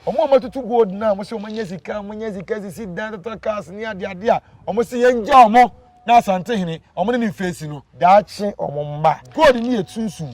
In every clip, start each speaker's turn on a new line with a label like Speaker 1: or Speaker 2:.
Speaker 1: Wɔn a wɔatutu gold no a wɔsɛ wɔanya sika, wɔanya sika sisi dan, totɔ cars ne adeade a wɔsɛ yɛngya wɔn na Asantehene wɔn ne ne mfeesi no. Daakye wɔn mma. Gold no yɛ sunsum.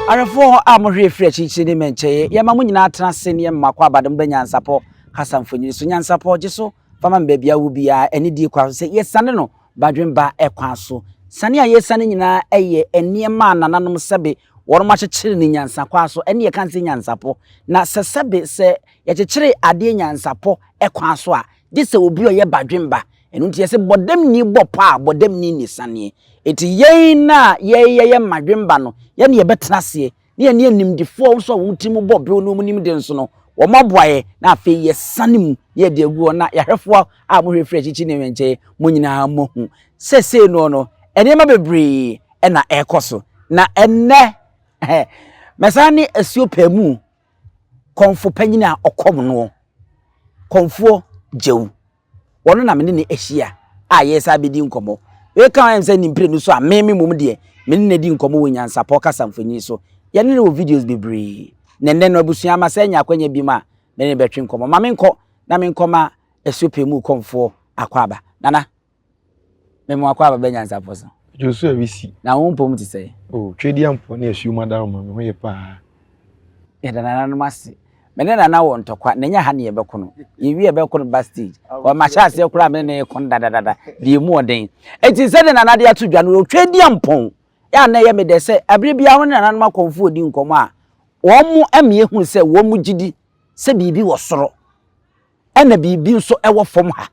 Speaker 2: Ahwɛfoɔ a mohwɛ firi akyirikyiri ne mmɛnkyɛeɛ, yɛma mo nyinaa tena ase ne yɛma mo akwaaba de mo ba nyansapɔ kasa mfonini so. Nyansapɔ gye so fa ma me baabi a wowɔ biara, anidie kwan so sɛ yɛsiane no badwemba kwan so. Siane a yɛsiane nyinaa yɛ nneɛma a nananom sɛbe wɔnom akyekyere no nyansa kwan so, ɛne yɛka no sɛ nyansapɔ. Na sɛ sɛbe sɛ yɛkyekyere adeɛ nyansapɔ kwan so a, gye sɛ obi a ɔyɛ badwemba. Ɛno nti yɛse bɔdamni bɔ pɔ a, bɔdamni nni saneɛ. Enti yɛn na yɛyɛ mmadwemba no, yɛne yɛbɛtena aseɛ ne yɛne animdefoɔ nso a wɔn tirim bɔ bew ne wɔn nim de nso no, wɔaboa yɛn, na afei yɛsane mu na yɛde agu hɔ, na yɛahwɛfoɔ a mohwɛ firi akyikyi ne nkyɛn, mo nyinaa moahu. Seesei no no, nneɛma bebree na ɛrekɔ so, na ɛnnɛ mɛsan ne asuo paamu kɔmfo panyin a ɔkɔm noɔ, kɔmfoɔ Gyewu. Ɔno na me ne no ahyia a yɛresan abɛdi nkɔmmɔ. Wei ka ho sɛ ne mprenu so a me me mmom deɛ me ne no adi nkɔmmɔ wɔ nyansapɔ kasa mfonini so. Yɛne no wɔ videos bebree. Na ɛnnɛ no abusua ma sɛ anya akwanya bi mu a me ne no bɛtwe nkɔmmɔ. Ma menkɔ na menkɔma Asuo mu kɔmfoɔ akwaaba. Nana, me mo akwaaba bɛ nyansapɔ so.
Speaker 1: Joshua Wisi.
Speaker 2: Na wo mpom te sɛ?
Speaker 1: Oh, Twedeampɔ ne Asuo mu Adaroma, me ho yɛ paa.
Speaker 2: Yɛda nananom ase. Me ne Nana wɔ ntɔkwa, na ɛnyɛ ha ne yɛbɛko no. Yɛwie a yɛbɛko no backstage. Ɔ mahyɛ aseɛ koraa me ne no reko no dadadada, deɛ ɛmu ɔden. Enti sɛdeɛ Nana de ato dwa no, Twedeampɔn, yɛ a na ɛyɛ me dɛ sɛ ɛberɛ biara wo ne nananom akɔmfoɔ redi nkɔmmɔ a, wɔn ma yɛhunu sɛ wɔn gye di sɛ biribi wɔ soro, ɛna biribi nso wɔ fam ha,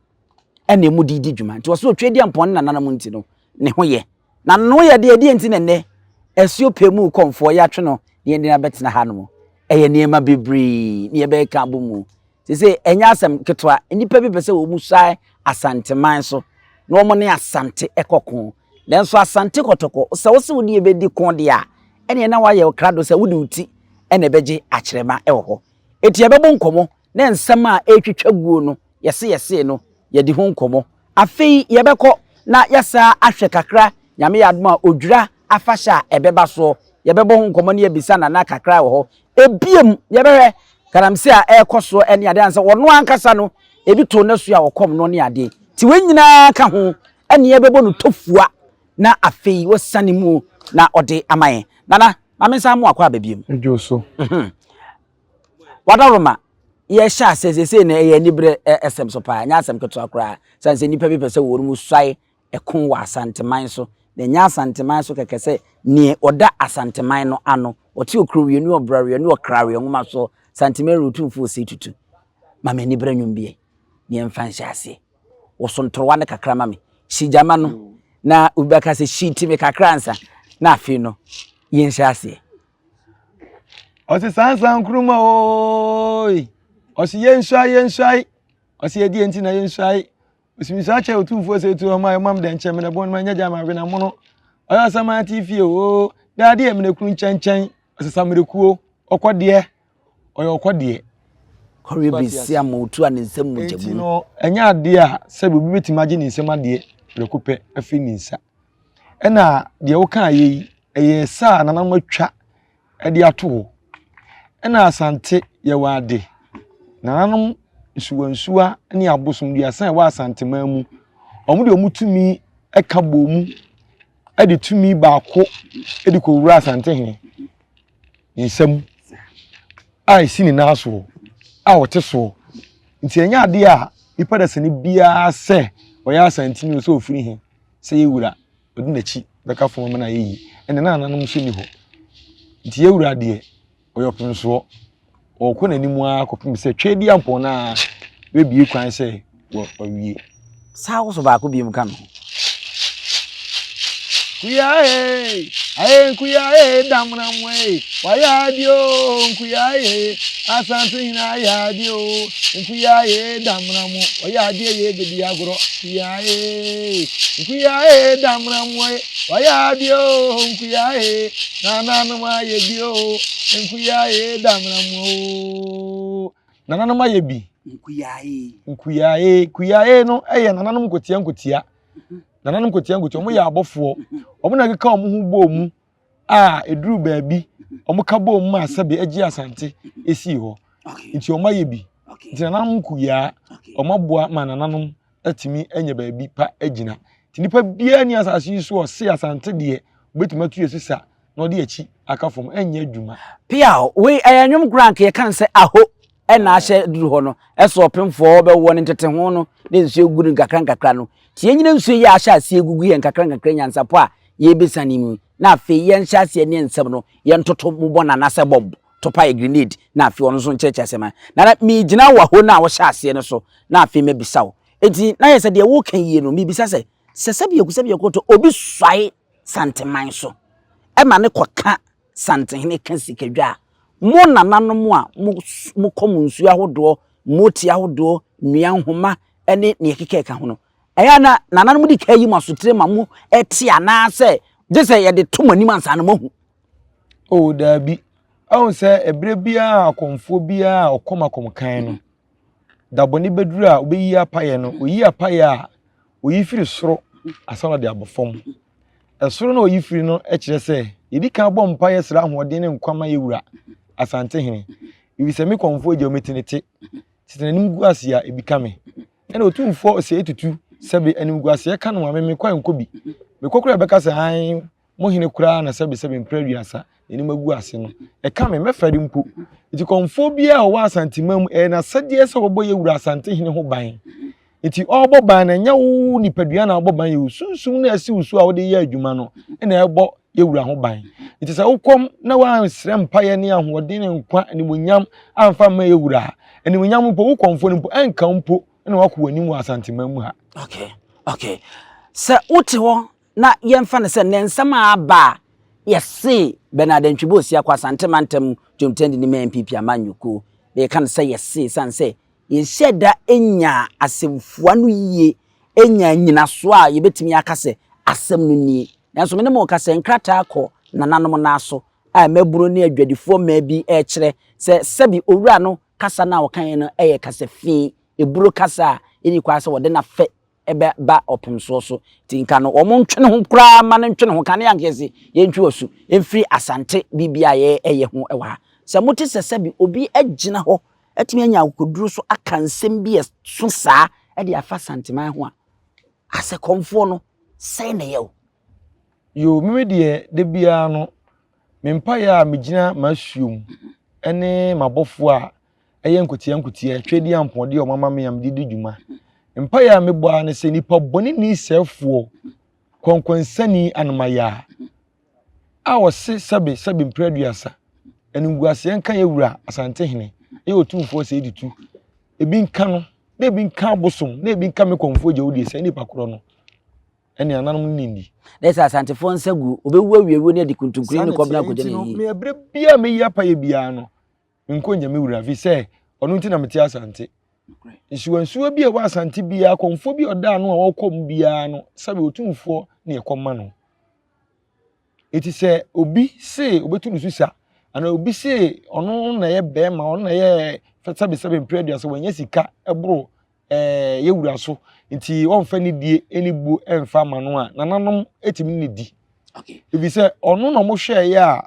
Speaker 2: ɛna ɛmu de redi dwuma. Nti wɔsɛ Otwedeampɔn ne nananom nti no, ne ho yɛ. Na no yɛ deɛ ɛdeɛ nti na nnɛ asuo pɛ mu kɔmfoɔ yɛatwe no na yɛde no abɛtena ha nom. Ɛyɛ nneɛma bebree na yɛbɛka abɔ mu. Sese ɛnyɛ asɛm ketewa, nnipa bi pɛ sɛ wɔn suae Asanteman so na wɔn ne Asante kɔ ko. Nanso Asante kɔtɔkɔ, sɛ wo se wo ne yɛbɛdi ko deɛ a, ɛneɛ na woayɛ wo krado sɛ wode wo ti na ɛbɛgye akyerɛma wɔ hɔ. Enti yɛbɛbɔ nkɔmmɔ na nsɛm a ɛretwitwa guo no, yɛse yɛsee no, yɛadi ho nkɔmmɔ. Afei yɛbɛkɔ na yɛasan ahwɛ kakra, Nyame yɛ adom a, Odwira afahyɛ a ɛbɛba soɔ, yɛbɛbɔ ho nkɔmmɔ na yɛabisa Nana kakra wɔ hɔ. Ebiem, yɛbɛhwɛ galamsey a ɛrekɔ soɔ ne adeɛ ansa ɔno ankasa no, ebi too n'asu a ɔkɔm no ne adeɛ. Nti wei nyinaa ka ho ɛne yɛbɛbɔ no tofua na afei wasiane mu na ɔde ama yɛn. Nana, ma me nsan mo akɔ aba biom.
Speaker 1: Dwo so.
Speaker 2: Wadaroma, yɛhyɛ aseɛ seesei no ɛyɛ aniberɛ ɛsɛm so paa, ɛnyɛ asɛm ketewa koraa. Sane sɛ nnipa bi pɛ sɛ wɔn mu suae ɛko wɔ Asanteman so, na ɛnyɛ Asanteman so kɛkɛ sɛ neɛ ɔda Asanteman no ano, ɔte Okurowie ne Ɔbrawie ne Ɔkrawie nwoma soɔ, Santeman Otumfoɔ Osei Tutu. Ma me aniberɛ nnwom bi ɛ, ne yɛmfa nhyɛ aseɛ. Woso ntorowa no kakra ma me, hyi gyama no, na obi bɛka sɛ hyi ti me kakra ansa, na afei no yɛnhyɛ aseɛ.
Speaker 1: Ɔse sansan nkruma ooi. Ɔse yɛnsuae yɛnsuae. Ɔse ɛdeɛ nti na yɛnsuae. Ɔsi mesua kyɛ otumfoɔ sɛ etu ɔma ɛmam dɛ nkyɛn mene bɔn ma nyɛ gya ma wena mono. Ɔyɛ ɔsɛ ma ati fie oo. Daade yɛ mene kuru nkyɛnkyɛn. Ɔse samerekuo ɔkɔ deɛ. Ɔyɛ ɔkɔ deɛ.
Speaker 2: Kɔre bɛsi ama otu a ne nsam mu gya
Speaker 1: mu. Enti no ɛnyɛ adeɛ a sɛbi obi bɛtumi agye ne nsam adeɛ prɛko pɛ afiri ne nsa. Ɛna deɛ wokaeɛ yi, ɛyɛ sa a nananom atwa de ato hɔ. Ɛna Asante yɛwɔ ade. Nananom nsuwansuwa ne abosomduasa a ɛwɔ Asanteman mu, wɔde wɔn tumi ka bɔɔ mu de tumi baako de kɔwura Asantehene ne nsam a ɛsi ne nan soɔ a ɔte soɔ. Nti ɛnyɛ adeɛ a nipa dasani biara sɛ ɔyɛ Asanteni o sɛ ɔfiri he sɛ yɛ wura ɔde n'akyi bɛka fam ama no ayɛ yie ɛnna na nananom nso nni hɔ nti yɛ wura deɛ ɔyɛ ɔpemsoɔ ɔrekɔ n'anim ara kɔpem sɛ Tweaduampɔn no ara bɛbie kwan sɛ wawie.
Speaker 2: Saa woso baako biom ka me ho.
Speaker 1: Nkuya ee, aye nkuya ee, damena mo ee, wayɛ adeɛ oo, nkuya ee, Asante hene ayɛ adeɛ oo, nkuya ee, damena mo, ɔyɛ adeɛ yɛ bɛdi agorɔ, nkuya ee, nkuya ee, damena mo ee, wayɛ adeɛ oo, nkuya ee, nananom ayɛ bi oo, nkuya ee, damena mo oo, nananom ayɛ bi.
Speaker 2: Nkuyae.
Speaker 1: Nkuyae. Kuyae no yɛ nananom nkotia nkotia. Nananom nkotia nkotia, wɔn yɛ abɔfoɔ. Wɔn na ɛkeka wɔn ho bɔɔ mu a ɛduru baabi, wɔn ka bɔɔ mu ma sɛbe agye Asante esii hɔ. Nti wɔn ayɛ bi. Nti nananom nkuyaa, wɔn aboa ma nananom atumi anya baabi pa agyina. Nti nipa biara ni asase yi so ɔse Asante deɛ, obetumi atu yɛ sisa na ɔde akyi aka fam, ɛnyɛ adwuma.
Speaker 2: Piaw, wei ɛyɛ nnwom koraa nka yɛka no sɛ aho ɛna ahyɛ duru hɔ no, ɛsɛ ɔpemfoɔ bɛwɔ no ntete ho no na nsuo gu no nkakra nkakra no. Nti yɛnyina nsuo yi a ahyɛ aseɛ gugu yɛn nkakra nkakra nyansapɔ a yɛrebɛsiane mu na afei yɛnhyɛ aseɛ ne nsɛm no yɛntoto mobɔ no anaasɛ bɔmb topa yɛ grenade na afei ɔno nso nkyerɛkyerɛ asɛm a. Nana megyina wɔ aho no a wohyɛ aseɛ no so na afei mabisa wo. Nti na yɛ sɛ deɛ woka yie no mebisa sɛ sɛ sɛbiaku sɛbiaku to obi suae Santeman so ma no kɔka Santehene ka sikadwa a, mo nananom a mokɔ mo nsuo ahodoɔ, mmooti ahodoɔ, nnua nhoma ne nea ɛkeka ɛka ho no, ɛyɛ a na nananom di kan yi mo asotire ma mo te anaasɛ gye sɛ yɛde to mo anim ansa na moahu?
Speaker 1: Oh, daabi. Ahu sɛ ɛberɛ biara akɔmfoɔ biara a ɔkɔm akɔm kan no, da bɔne bɛduru a ɔbɛyi apaeɛ no, ɔyi apaeɛ a, ɔyi firi soro ansa na ɔde abɔ fam. Ɛsoro na ɔyi firi no kyerɛ sɛ yɛdi kan bɔ mpaeɛ srɛ ahoɔden ne nkwa ma yɛwura Asantehene. Ɛfiri sɛ me kɔmfoɔ agya ometenete tete n'anim gu ase a ebi ka me. Ɛna otumfoɔ ɔsɛe tutu sɛbe animguaseɛ ka no a me mekɔ a nkɔ bi. Mekɔ koraa ɛbɛka sɛ ae mo hene koraa na sɛbesɛbe mprɛ aduasa n'anim agu ase no, ɛka me, mɛfɛre mpo. Nti kɔmfoɔ biara a ɔwɔ Asanteman mu, ɛyɛ n'asɛdeɛ sɛ ɔbɛbɔ yɛn wura Asantehene ho ban. Nti ɔrebɔ ban no, ɛnyɛ wo nipadua na ɔbɔ ban yɛ wo sunsum na ɛsi wo so a wode yɛ adwuma no na ɛbɔ yɛ wura ho ban. Nti sɛ wokɔm na woansrɛ mpaeɛ ne ahoɔden ne nkwa animuonyam amfa mma yɛ wura a, animuonyam mpo wo kɔmfoɔ no mpo ɛnka wo mpo na wakɔ w'anim wɔ Asanteman mu ha.
Speaker 2: Okay, okay. Sɛ wote hɔ Na yɛmfa no sɛ nnɛ nsɛm a aba a yɛse Bernard Antwi Bosia kɔ Asante mantam dwomtɛndi no ma NPP amanyɔkuo na yɛka no sɛ yɛse ɛsiane sɛ yɛnhyɛɛ da nyaa asɛmfua no yie nyaa nnyinasoɔ a yɛbɛtumi aka sɛ asɛm no nie. Nanso me ne mo reka sɛ nkrataa kɔ nananom nan so a mmabunu ne adwadifoɔ mmaa bi rekyerɛ sɛ sɛbi owura no kasa no a ɔkaeɛ no yɛ kasa fi, eburo kasa a ɛnni kwan sɛ wɔde no afɛ ɛbɛba ɔpemsoɔ so nti nka no wɔn ntwe ne ho koraa ma no ntwe ne ho kane anka yɛse yɛntwe wɔ mfiri Asante biribi a yɛyɛ ho wɔ ha sɛ mote sɛ sɛbi obi agyina hɔ atumi anya akokoduro so aka nsɛm bi ɛso saa ɛde afa Asanteman ho a asɛ kɔmfoɔ no sɛn na ɛyɛ o.
Speaker 1: Yoo meme deɛ da biara no me mpaeɛ a megyina m'asuo mu ɛne m'abɔfoɔ a ɛyɛ nkotia nkotia, twɛdi ampɔnde a wɔama me a mede di dwuma. Mpaeɛ a mebɔ ara ne sɛ nipa bɔneni sɛefoɔ, kɔnkɔnsani anomayaa a ɔse sɛbe sɛbe mprɛ aduasa, animguaseɛ nka yɛ wura Asantehene, ɛyɛ otumfoɔ sɛ editu, ebi nka no, na ebi nka abosom, na ebi nka me kɔmfoɔ gya wodie, saa nipa korɔ no, ɛne ananom no ne ndi.
Speaker 2: Na ɛsɛ Asantefoɔ nsa gu, obewu awie wuo ne adi kuntunkuni ne kɔbena akɔgya ne yie.
Speaker 1: Me ɛberɛ biara meyi apaeɛ biara no, menkɔ nya me wura fi sɛ ɔno nti na mete Asante. Nsuwansuwa bi a ɛwɔ Asante biara, kɔmfoɔ bi a ɔda ano a ɔkɔ mu biara no, sɛbe otumfoɔ na ɛkɔm ma no. Eti sɛ obi se obetu ne susa, anaa obi se ɔno na ɛyɛ bɛrima, ɔno na ɛyɛ sɛbe sɛbe mpere aduasa, wanya sika ɛboro ɛɛ yɛ wura so, nti ɔmfa ne die ne buo ɛmfa ma no a, nananom etumi ne di. Ebi sɛ ɔno na ɔmo hwɛɛyɛ a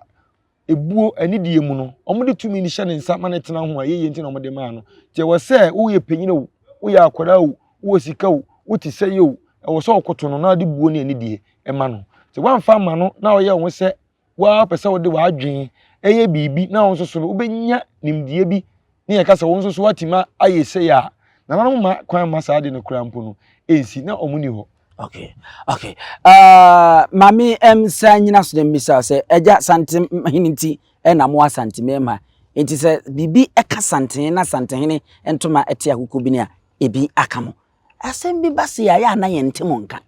Speaker 1: ebuo anidie mu no, wɔde tumi no hyɛ ne nsa ma no tena ho a, ɛyɛ yie nti na wɔde maa no. Nti ɛwɔ sɛ woyɛ panyin o, woyɛ akwadaa o, wowɔ sika o, wote sɛ yɛ o, ɛwɔ sɛ ɔkoto no na ɔde buo ne anidie ma no. Sɛ woamfa ama no na ɔyɛ wo ho sɛ woara pɛ sɛ wode w'adwene ɛyɛ biribi na wo nso so no wobɛnya nimdeɛ bi ne yɛka sɛ wo nso so woatumi ayɛ sei a, nananom ma kwan ma saa ade no koraa mpo no ɛnsi na wɔn ni hɔ.
Speaker 2: Okay, okay. Uh, maame msa nyina so na mmisa sɛ agya santehene nti ɛna mo asante mmarima nti sɛ biribi ɛka santehene na santehene ntoma ɛte akoko bi ne a ebi aka mo asɛm bi ba se ayɛ ana yɛn nte mo nka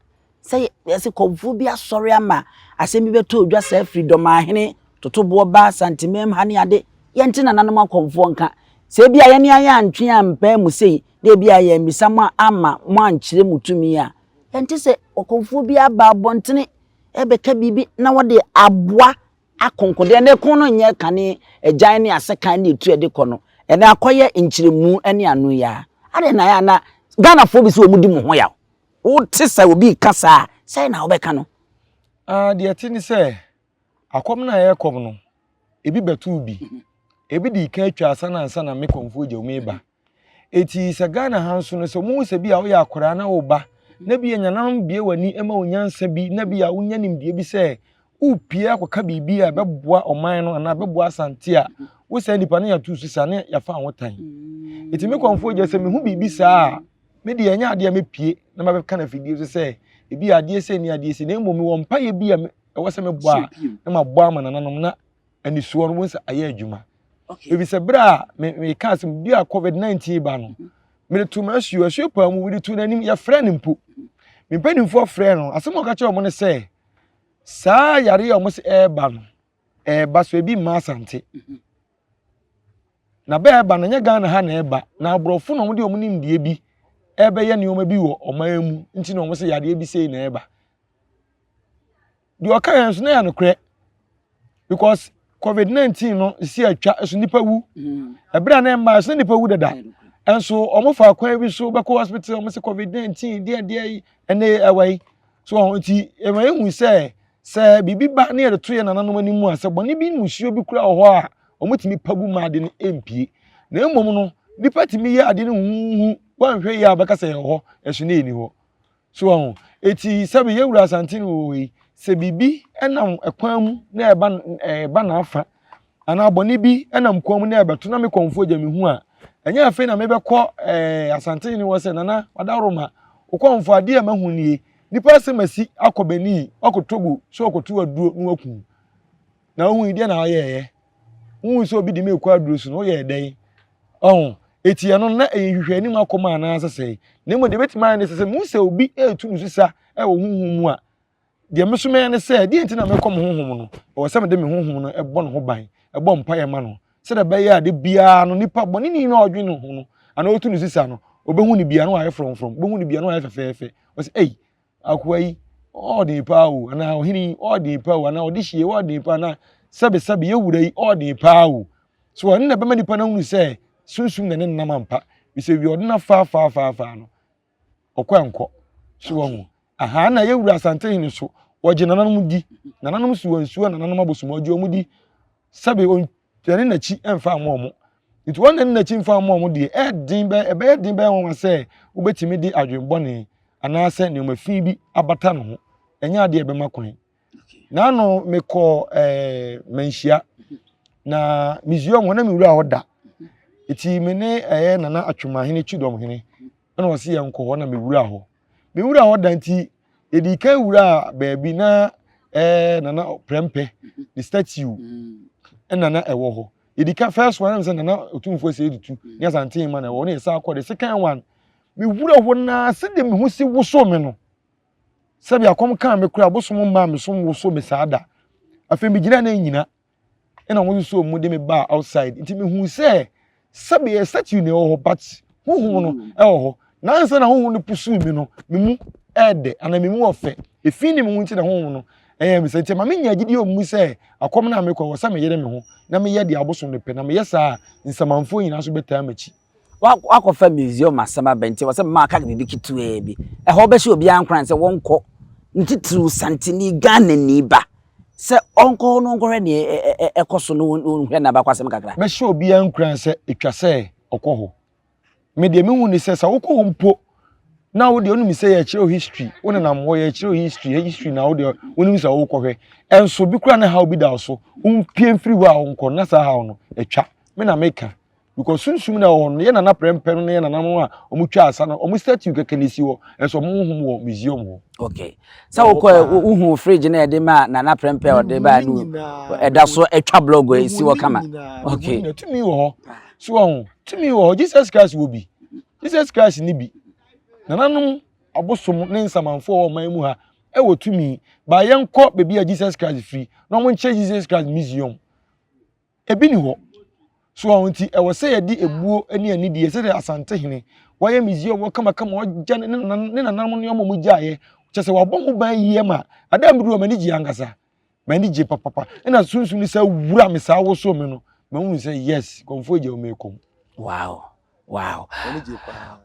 Speaker 2: Sɛ yɛse kɔmfoɔ bi asɔre ama asɛm bi bɛtɔ odwa saa firi Dɔmahene, Totoboɔ ba, Asantemam ha ne ade, yɛnte nananom akɔmfoɔ nka. Sɛ ebia yɛne ayɛ antwe ampaa mu sei, na ebia yɛammisa mo amma moankyerɛ mo tumi a, yɛnte sɛ ɔkɔmfoɔ bi aba abɔntene rebɛka biribi na wɔde aboa akonkodeɛ. Ne ko no nyɛ kane agyan ne asekan ne etu a ɛde kɔ no. Ɛnɛ akɔyɛ nkyerɛmu ne ano yi ara. Adɛn na ɛyɛ a na Ghanafoɔ bi sɛ wɔn di mo ho yaw? Wote sɛ obi reka saa a, sɛn na wobɛka no?
Speaker 1: Ah, deɛ ɛte ne sɛ, akɔm no a yɛrekɔm no, ebi bɛtoo bi. Ebi dii kan atwa asa no ansa na me kɔmfoɔ gya mu reba. Eti sɛ Ghana ha nso no, sɛ wɔhu sɛ bi a woyɛ akwadaa na woba, na bi a nyananom bue w'ani ma wo nyansa bi, na bi a wonya nimdeɛ bi sɛ worepue akɔka biribi a ɛbɛboa ɔman no anaa ɛbɛboa Asante a, wo saa nipa no yɛato so saa na yɛafa ho tan. Eti me kɔmfoɔ gya sɛ mehu biribi saa a, me deɛ ɛnyɛ adeɛ a mepue na mabɛka no afidie so sɛ ebi adeɛ sei ne adeɛ sei, na mmom mewɔ mpaeɛ bi a ɛwɔ sɛ mebɔ a na mabɔ ama nananom na anisoɔ no wɔn sɛ ayɛ adwuma. Ebi sɛ berɛ a meka asɛm bi a covid-19 ba no, mede to m'asuo asuo paa mu mede to n'anim yɛfrɛ no mpo. Me mpanimfoɔ frɛ no asɛm a ɔka kyerɛ wɔn ne sɛ saa yare a wɔn sɛ ɛreba no ɛreba so ebi mma Asante. Na bɛɛ ɛba no nyɛ Ghana ha na ɛba na aborɔfo na wɔde wɔn nimdeɛ bi ɛrebɛyɛ nneɛma bi wɔ ɔman mu nti na wɔn sɛ yadeɛ bi sei na ɛreba. Deɛ ɔka yɛn nso na yɛ nokorɛ because covid 19 no si atwa so nipa wu ɛberɛ a na ɛmma so nipa wu dada nso wɔn fa kwan bi so bɛkɔ hospital wɔn sɛ covid 19 deɛ deɛ yi ɛnɛ ɛwɔ yi so wɔn nti ɛma ehu sɛ sɛ biribi ba ne yɛde to yɛn nananom anim a sɛ bɔne bi mmusuo bi kura wɔ hɔ a wɔtumi pa gu ma ade no mpie na mmom no nipa tumi yɛ ade no huhu wɔnhwɛ yie a bɛka sɛ ɛwɔ hɔ ɛso ne ɛni hɔ So wɔn ho? Eti sɛbi yɛ wura Asante no wɔ hɔ yi, sɛ biribi nam kwan mu na ɛba ɛba n'afa anaa bɔne bi nam kwan mu na ɛbɛto na me kɔnfoɔ gya me hu a, ɛnyɛ afei na mebɛkɔ ɛɛ Asante ne hɔ sɛ nana ɔdaworoma wokɔnfoɔ adeɛ a mahu nie nipa asɛm asi akɔ Benin akɔ Togo sɛ ɔkɔto aduro na waku na wohu yi deɛ na ɔyɛɛyɛ wohu sɛ obi de me rekɔ aduro so no woyɛɛ dɛn Ɔho, eti ɛno na ɛyɛ nhwehwɛanim akɔm anaasɛ sɛe. Na mmom deɛ ɛbɛtumi ayɛ ne sɛ, sɛ mehu sɛ obi retu ne so sa wɔ honhom mu a, deɛ me nso mɛyɛ ne sɛ, deɛ nti na mekɔ me honhom no, ɛwɔ sɛ mede me honhom no bɔ ne ho ban, ɛbɔ mpaeɛ ma no, sɛdeɛ ɛbɛyɛ a de biara no nipa bɔneni no a ɔdwene ne ho no, anaa ɔtu ne so sa no, ɔbɛhu ne biara na wayɛ frɔmfrɔm, ɔbɛhu ne biara na wayɛ fɛfɛɛfɛ. Ɔsɛ, ei, akoa yi ɔɔden paa o anaa ɔhene yi ɔɔden paa o anaa ɔdehye yi ɔɔden paa anaa sɛbesɛbe yɛ wura yi ɔɔden paa o so ɔno na ɛbɛma nipa no ahunu sɛ sunsum na ne nam ampa bisɛ wie ɔde no afaafaafaafaa no ɔkɔ ɛnkɔ so wɔn ho aha na yɛ wura asante hene so wɔgye nananom di nananom so wɔn nsuo nananom abosom ɔgye wɔn di sɛbe Yɛne n'akyi mfa mma wɔn. Nti wɔn na ne n'akyi mfa mma wɔn deɛ, ɛden bɛ ɛbɛyɛ den bɛyɛ nwanwa sɛ wobɛtumi de adwemmɔne anaasɛ nneɛma fi bi abata ne ho. Ɛnyɛ adeɛ ɛbɛma kwan. N'ano mekɔ ɛɛ manhyia na museum hɔ na mewura hɔ da. Nti me ne ɛyɛ Nana Atwomahene Kyidɔmhene ɛna ɔse yɛnkɔ hɔ na mewura hɔ. Mewura hɔ da nti yɛdi kan wuraa baabi na ɛɛ nana prɛmpɛ ne statue ɛna na ɛwɔ hɔ yɛdi kan first one sɛ nana otumfoɔ sɛ edutu ne asante ma na ɛwɔ ne yɛsan akɔ the second one mewura hɔ naa sɛdeɛ me ho si woso me no sɛbi akɔm kaa me kora abosom mmaa me so woso me saa da afei megyina na nyina ɛna wɔn nso wɔn de me baa outside nti mehu sɛ sɛbi yɛ statue na ɛwɔ hɔ but huhu no mm. ɛwɔ hɔ nansa na huhu no pusu mi no me mu ɛɛdɛ ana me mu ɔfɛ efi ne me ho nti na huhu no ɛyɛ me sɛ nti ma me nya gyidi wɔn mu sɛ akɔm na mekɔ wɔ sɛ me yere me ho na meyɛ deɛ abosom no pɛ na meyɛ saa nsamanfoɔ nyinaa nso bɛtaa m'akyi.
Speaker 2: Woakɔfa museum asɛm aba nti ɛwɔ sɛ mema aka biribi ketewaa bi. Ɛhɔ wobɛhyɛ obiara nkuran sɛ wɔnkɔ, ne titiriw Santini, Ghanani ba, sɛ ɔnkɔ hɔ na ɔnkɔhwɛ nea ɛkɔ so na ɔnhwɛ n'abakwasɛm kakra.
Speaker 1: Mɛhyɛ obiara nkuran sɛ etwa sɛ ɔkɔ hɔ. Me deɛ mehu ne sɛ, sɛ wokɔ hɔ mpo na wo deɛ wonim sɛ yɛkyerɛw history, wonenam hɔ yɛkyerɛw history, history na wo deɛ wonim sɛ wokɔhwɛ. Ɛnso bi koraa na haw bi da wo so, wompie mfiri hɔ a wonkɔ na saa haw no atwa. Me na meka. Because sunsum na ɛwɔ hɔ no, yɛ nana prɛmpɛ no ne yɛ nananom a wɔtwa asa no, wɔn statue kɛkɛ na esi hɔ, nso wɔn honhom wɔ museum hɔ.
Speaker 2: Okay. Sɛ wokɔ wohu fridge na yɛde ma nana prɛmpɛ a ɔde baa no ɛda so atwa blog a esi hɔ kama. Okay.
Speaker 1: Tumi wɔ hɔ. So wɔn tumi wɔ hɔ. Jesus Christ wɔ bi. Jesus Christ ni bi. Nananom abosom ne nsamanfoɔ wɔ ɔman mu ha ɛwɔ tumi. Ba yɛnkɔ baabi a Jesus Christ firi na wɔn nkyerɛ Jesus Christ museum. Ebi ni hɔ. So wɔn nti ɛwɔ sɛ yɛde ebuo ne anidie sɛdeɛ Asantehene wayɛ museum wɔ kamakama ɔgya ne ne nananom nneɛma wɔn gyaeɛ kyɛ sɛ wabɔ ho ban yie ma adan bi do wɔn ani gye ankasa m'ani gye papapa ɛna sunsun ne sɛ wura me saa woso me no mahunu sɛ yes kɔnfoɔ gya wɔn ekɔm.
Speaker 2: Wow. Wow.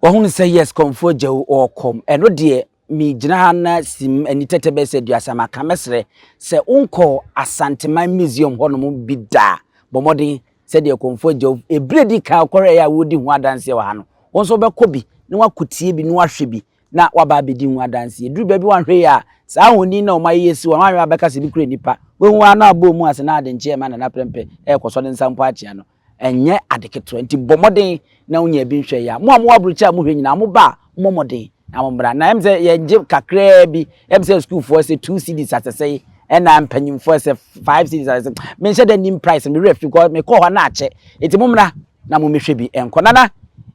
Speaker 2: Wahunu sɛ yes kɔmfoɔ gyawu ɔɔkɔm. Ɛno deɛ megyina ha na sim ani tɛtɛ bɛyɛ sɛ aduasa maka mɛsrɛ sɛ wonkɔɔ Asanteman Museum hɔnom bi da a, bɔ mmɔden sɛdeɛ kɔmfoɔ gyawu ɛberɛ di kan kɔhwɛeɛ a wodi ho adanseɛ wɔ ha no, wo nso wobɛkɔ bi na woakɔtie bi na woahwɛ bi na waba abɛdi ho adanseɛ. Ɛduru baabi wanhwɛ yie a, saa ahoni no a wɔayeyɛ asi hɔ no, wanhwɛ a bɛka sɛ bi kura nnipa. Wobɛhu ara na abɔ mu ase na ade nkyeɛ ma Nana Prɛmpɛ ɛrekɔsɔ ne nsa mpo akyea no. Ɛnyɛ ade ketewa. Nti bɔ mmɔden na wonya bi nhwɛ yɛ a. Mo a mowɔ aburokyire a mohwɛ nyinaa, moba a, mommɔ mmɔden na mommra. Na ɛm sɛ yɛgye kakraa bi, ɛm sɛ sukuufoɔ sɛ 2 cedis asɛsɛe, ɛna mpanyimfoɔ sɛ 5 cedis asɛsɛe. Menhyɛ da nnim price no, me werɛ fi kɔ, mekɔɔ hɔ na akyɛ. Nti mommra na mommɛhwɛ bi nkɔ. Nana,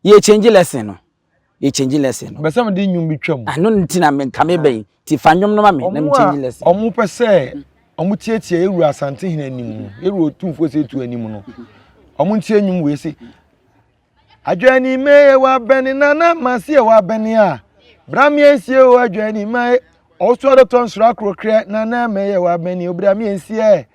Speaker 2: yɛ change lesson no. Yɛ change lesson no.
Speaker 1: Mepɛ sɛ mede nnwom bi twam.
Speaker 2: Ɛno nti na nka meba yi. Nti fa nnwom no ma me na me change lesson.
Speaker 1: Wɔn pɛ sɛ wɔn tietie Yɛwura Asantehene anim no, Yɛwura Otumfoɔ Osei Tutu anim no, wɔn ntie nnwom wei se, Adwani me yɛ wabɛne nana masi yɛ wabɛne a, bra me nsie o adwani ma e, ɔso adɔtɔ nsoro akorokrɛ nana me yɛ wabɛne o bra me nsie.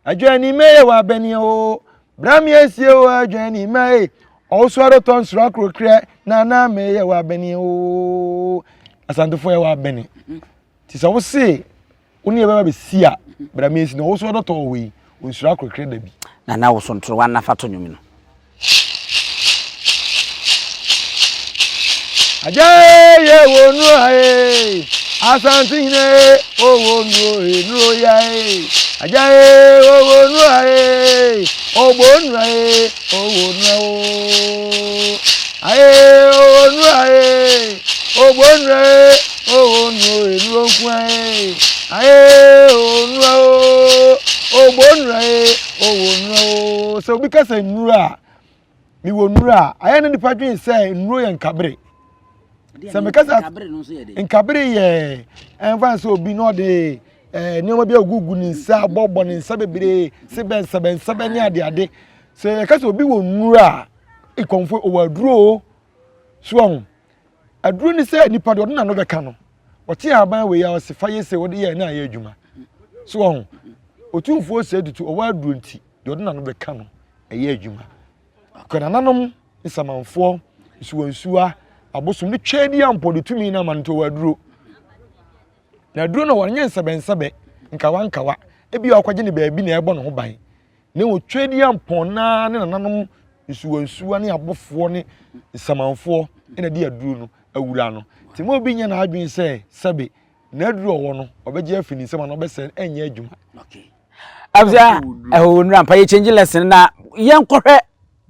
Speaker 1: Adwani me yɛ wabɛne o, bra me nsie o adwani ma e, ɔso adɔtɔ nsoro akorokrɛ nana me yɛ wabɛne o. Asantefo yɛ wabɛne. Ti sɛ wo se wo ne yɛbɛba bɛsi a, bra me nsi na ɔwo so ɔdɔtɔ wɔ hɔ yi, onsuro akorokrɛ da bi.
Speaker 2: Nana wo so ntoro wa nafa to nwom no.
Speaker 1: Agya ye wo nuro aye, Asante hene o wo nuro e nuro ya e. Agya ye o wo nuro aye, o bo nuro aye, o wo nuro o. Aye o wo nuro aye, o bo nuro e, o wo nuro e nuro nko aye. Aye o nuro o, o bo nuro e, o wo nuro o. Sɛ obi ka sɛ nnuro a, mewɔ nnuro a, ayɛ na nipa dwen sɛ nnuro yɛ nkabere. Sɛ meka sɛ nkabere yɛ ɛnfa sɛ obi na ɔde ɛɛ nneɛma bi agugu ne nsa bɔbɔ ne nsa bebree sebɛnsɛbɛnsɛbɛ ne adeade. Sɛ yɛka sɛ obi wɔ nnuro a, ikɔnfo ɔwɔ aduro o. So ɔho. Aduro ne sɛ nipa deɛ ɔde n'ano bɛka no, ɔte ahaban wei a ɔse fa yɛ se ɔde yɛ na ayɛ adwuma. So ɔho. Otumfoɔ sɛ tutu ɔwɔ aduro nti deɛ ɔde n'ano bɛka no ɛyɛ adwuma. Kɔ nananom nsamanfoɔ, nsuwansuwa, abosom ne twɛdi ampɔ de tumi no ama no nti ɔwɔ aduro. Na aduro no wɔnyɛ nsɛbɛnsɛbɛ, nkawa nkawa, ebi a ɔkɔgye ne baabi na ɛbɔ ne ho ban. Na mmom Tweaduampɔn no ara ne nananom nsuwansuwa ne abɔfoɔ ne nsamanfoɔ na de aduro no awura no. Nti ma obi nyɛ n'adwene sɛ sɛbe n'aduro ɔwɔ no ɔbɛgye afiri ne nsam anaa ɔbɛsɛe no ɛnyɛ adwuma.
Speaker 2: Okay. Abusua ɛhɔ nnura mpa yɛ change lesson na yɛnkɔhwɛ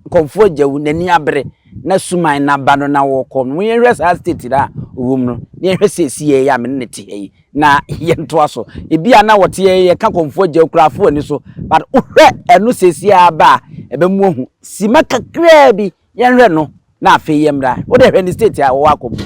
Speaker 2: Kɔmfoɔ Agyawu n'ani abere na suman no aba no na wɔkɔ no. Yɛnhwɛ saa state no a ɔwɔ mu no na yɛnhwɛ seesei yi a me ne no te ha yi na yɛntoa so. Ebi a na wɔte yɛ yɛka Kɔmfoɔ Agyawu koraa fo ani so but wohwɛ ɛno seesei aba a ɛbɛmu ahu. Sima kakraa bi yɛnhwɛ no na afei yɛmmra. Wo deɛ hwɛ ne state a wɔwɔ akɔ mu.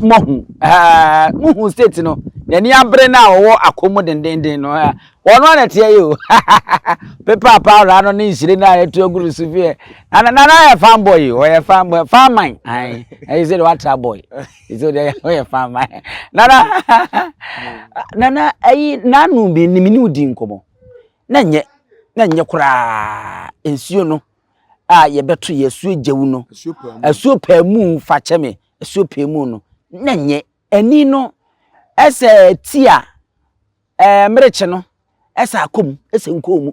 Speaker 2: moahu ɛɛ mohu state no n'ani abere no a ɔwɔ akɔ mu dendenden no ɛɛ wɔn ano ɛteɛ yi o pepa paara no ne nhyire no a yɛtu agu no so fi nana nana yɛ fan boy ɔyɛ fan boy fan man ayi ɛyi sɛ de watra boy ɛsɛ de ɔyɛ fan man nana nana ɛyi nanu bi ni mi ni odi nkɔmɔ na nyɛ na nyɛ koraa nsuo no. a yɛbɛto yɛ asuo gyawu no asuo paamu fa kyɛ me asuo paamu no na nyɛ ani no ɛsɛ ti a ɛɛ merekye no ɛsɛ akɔ mu ɛsɛ nkɔɔ mu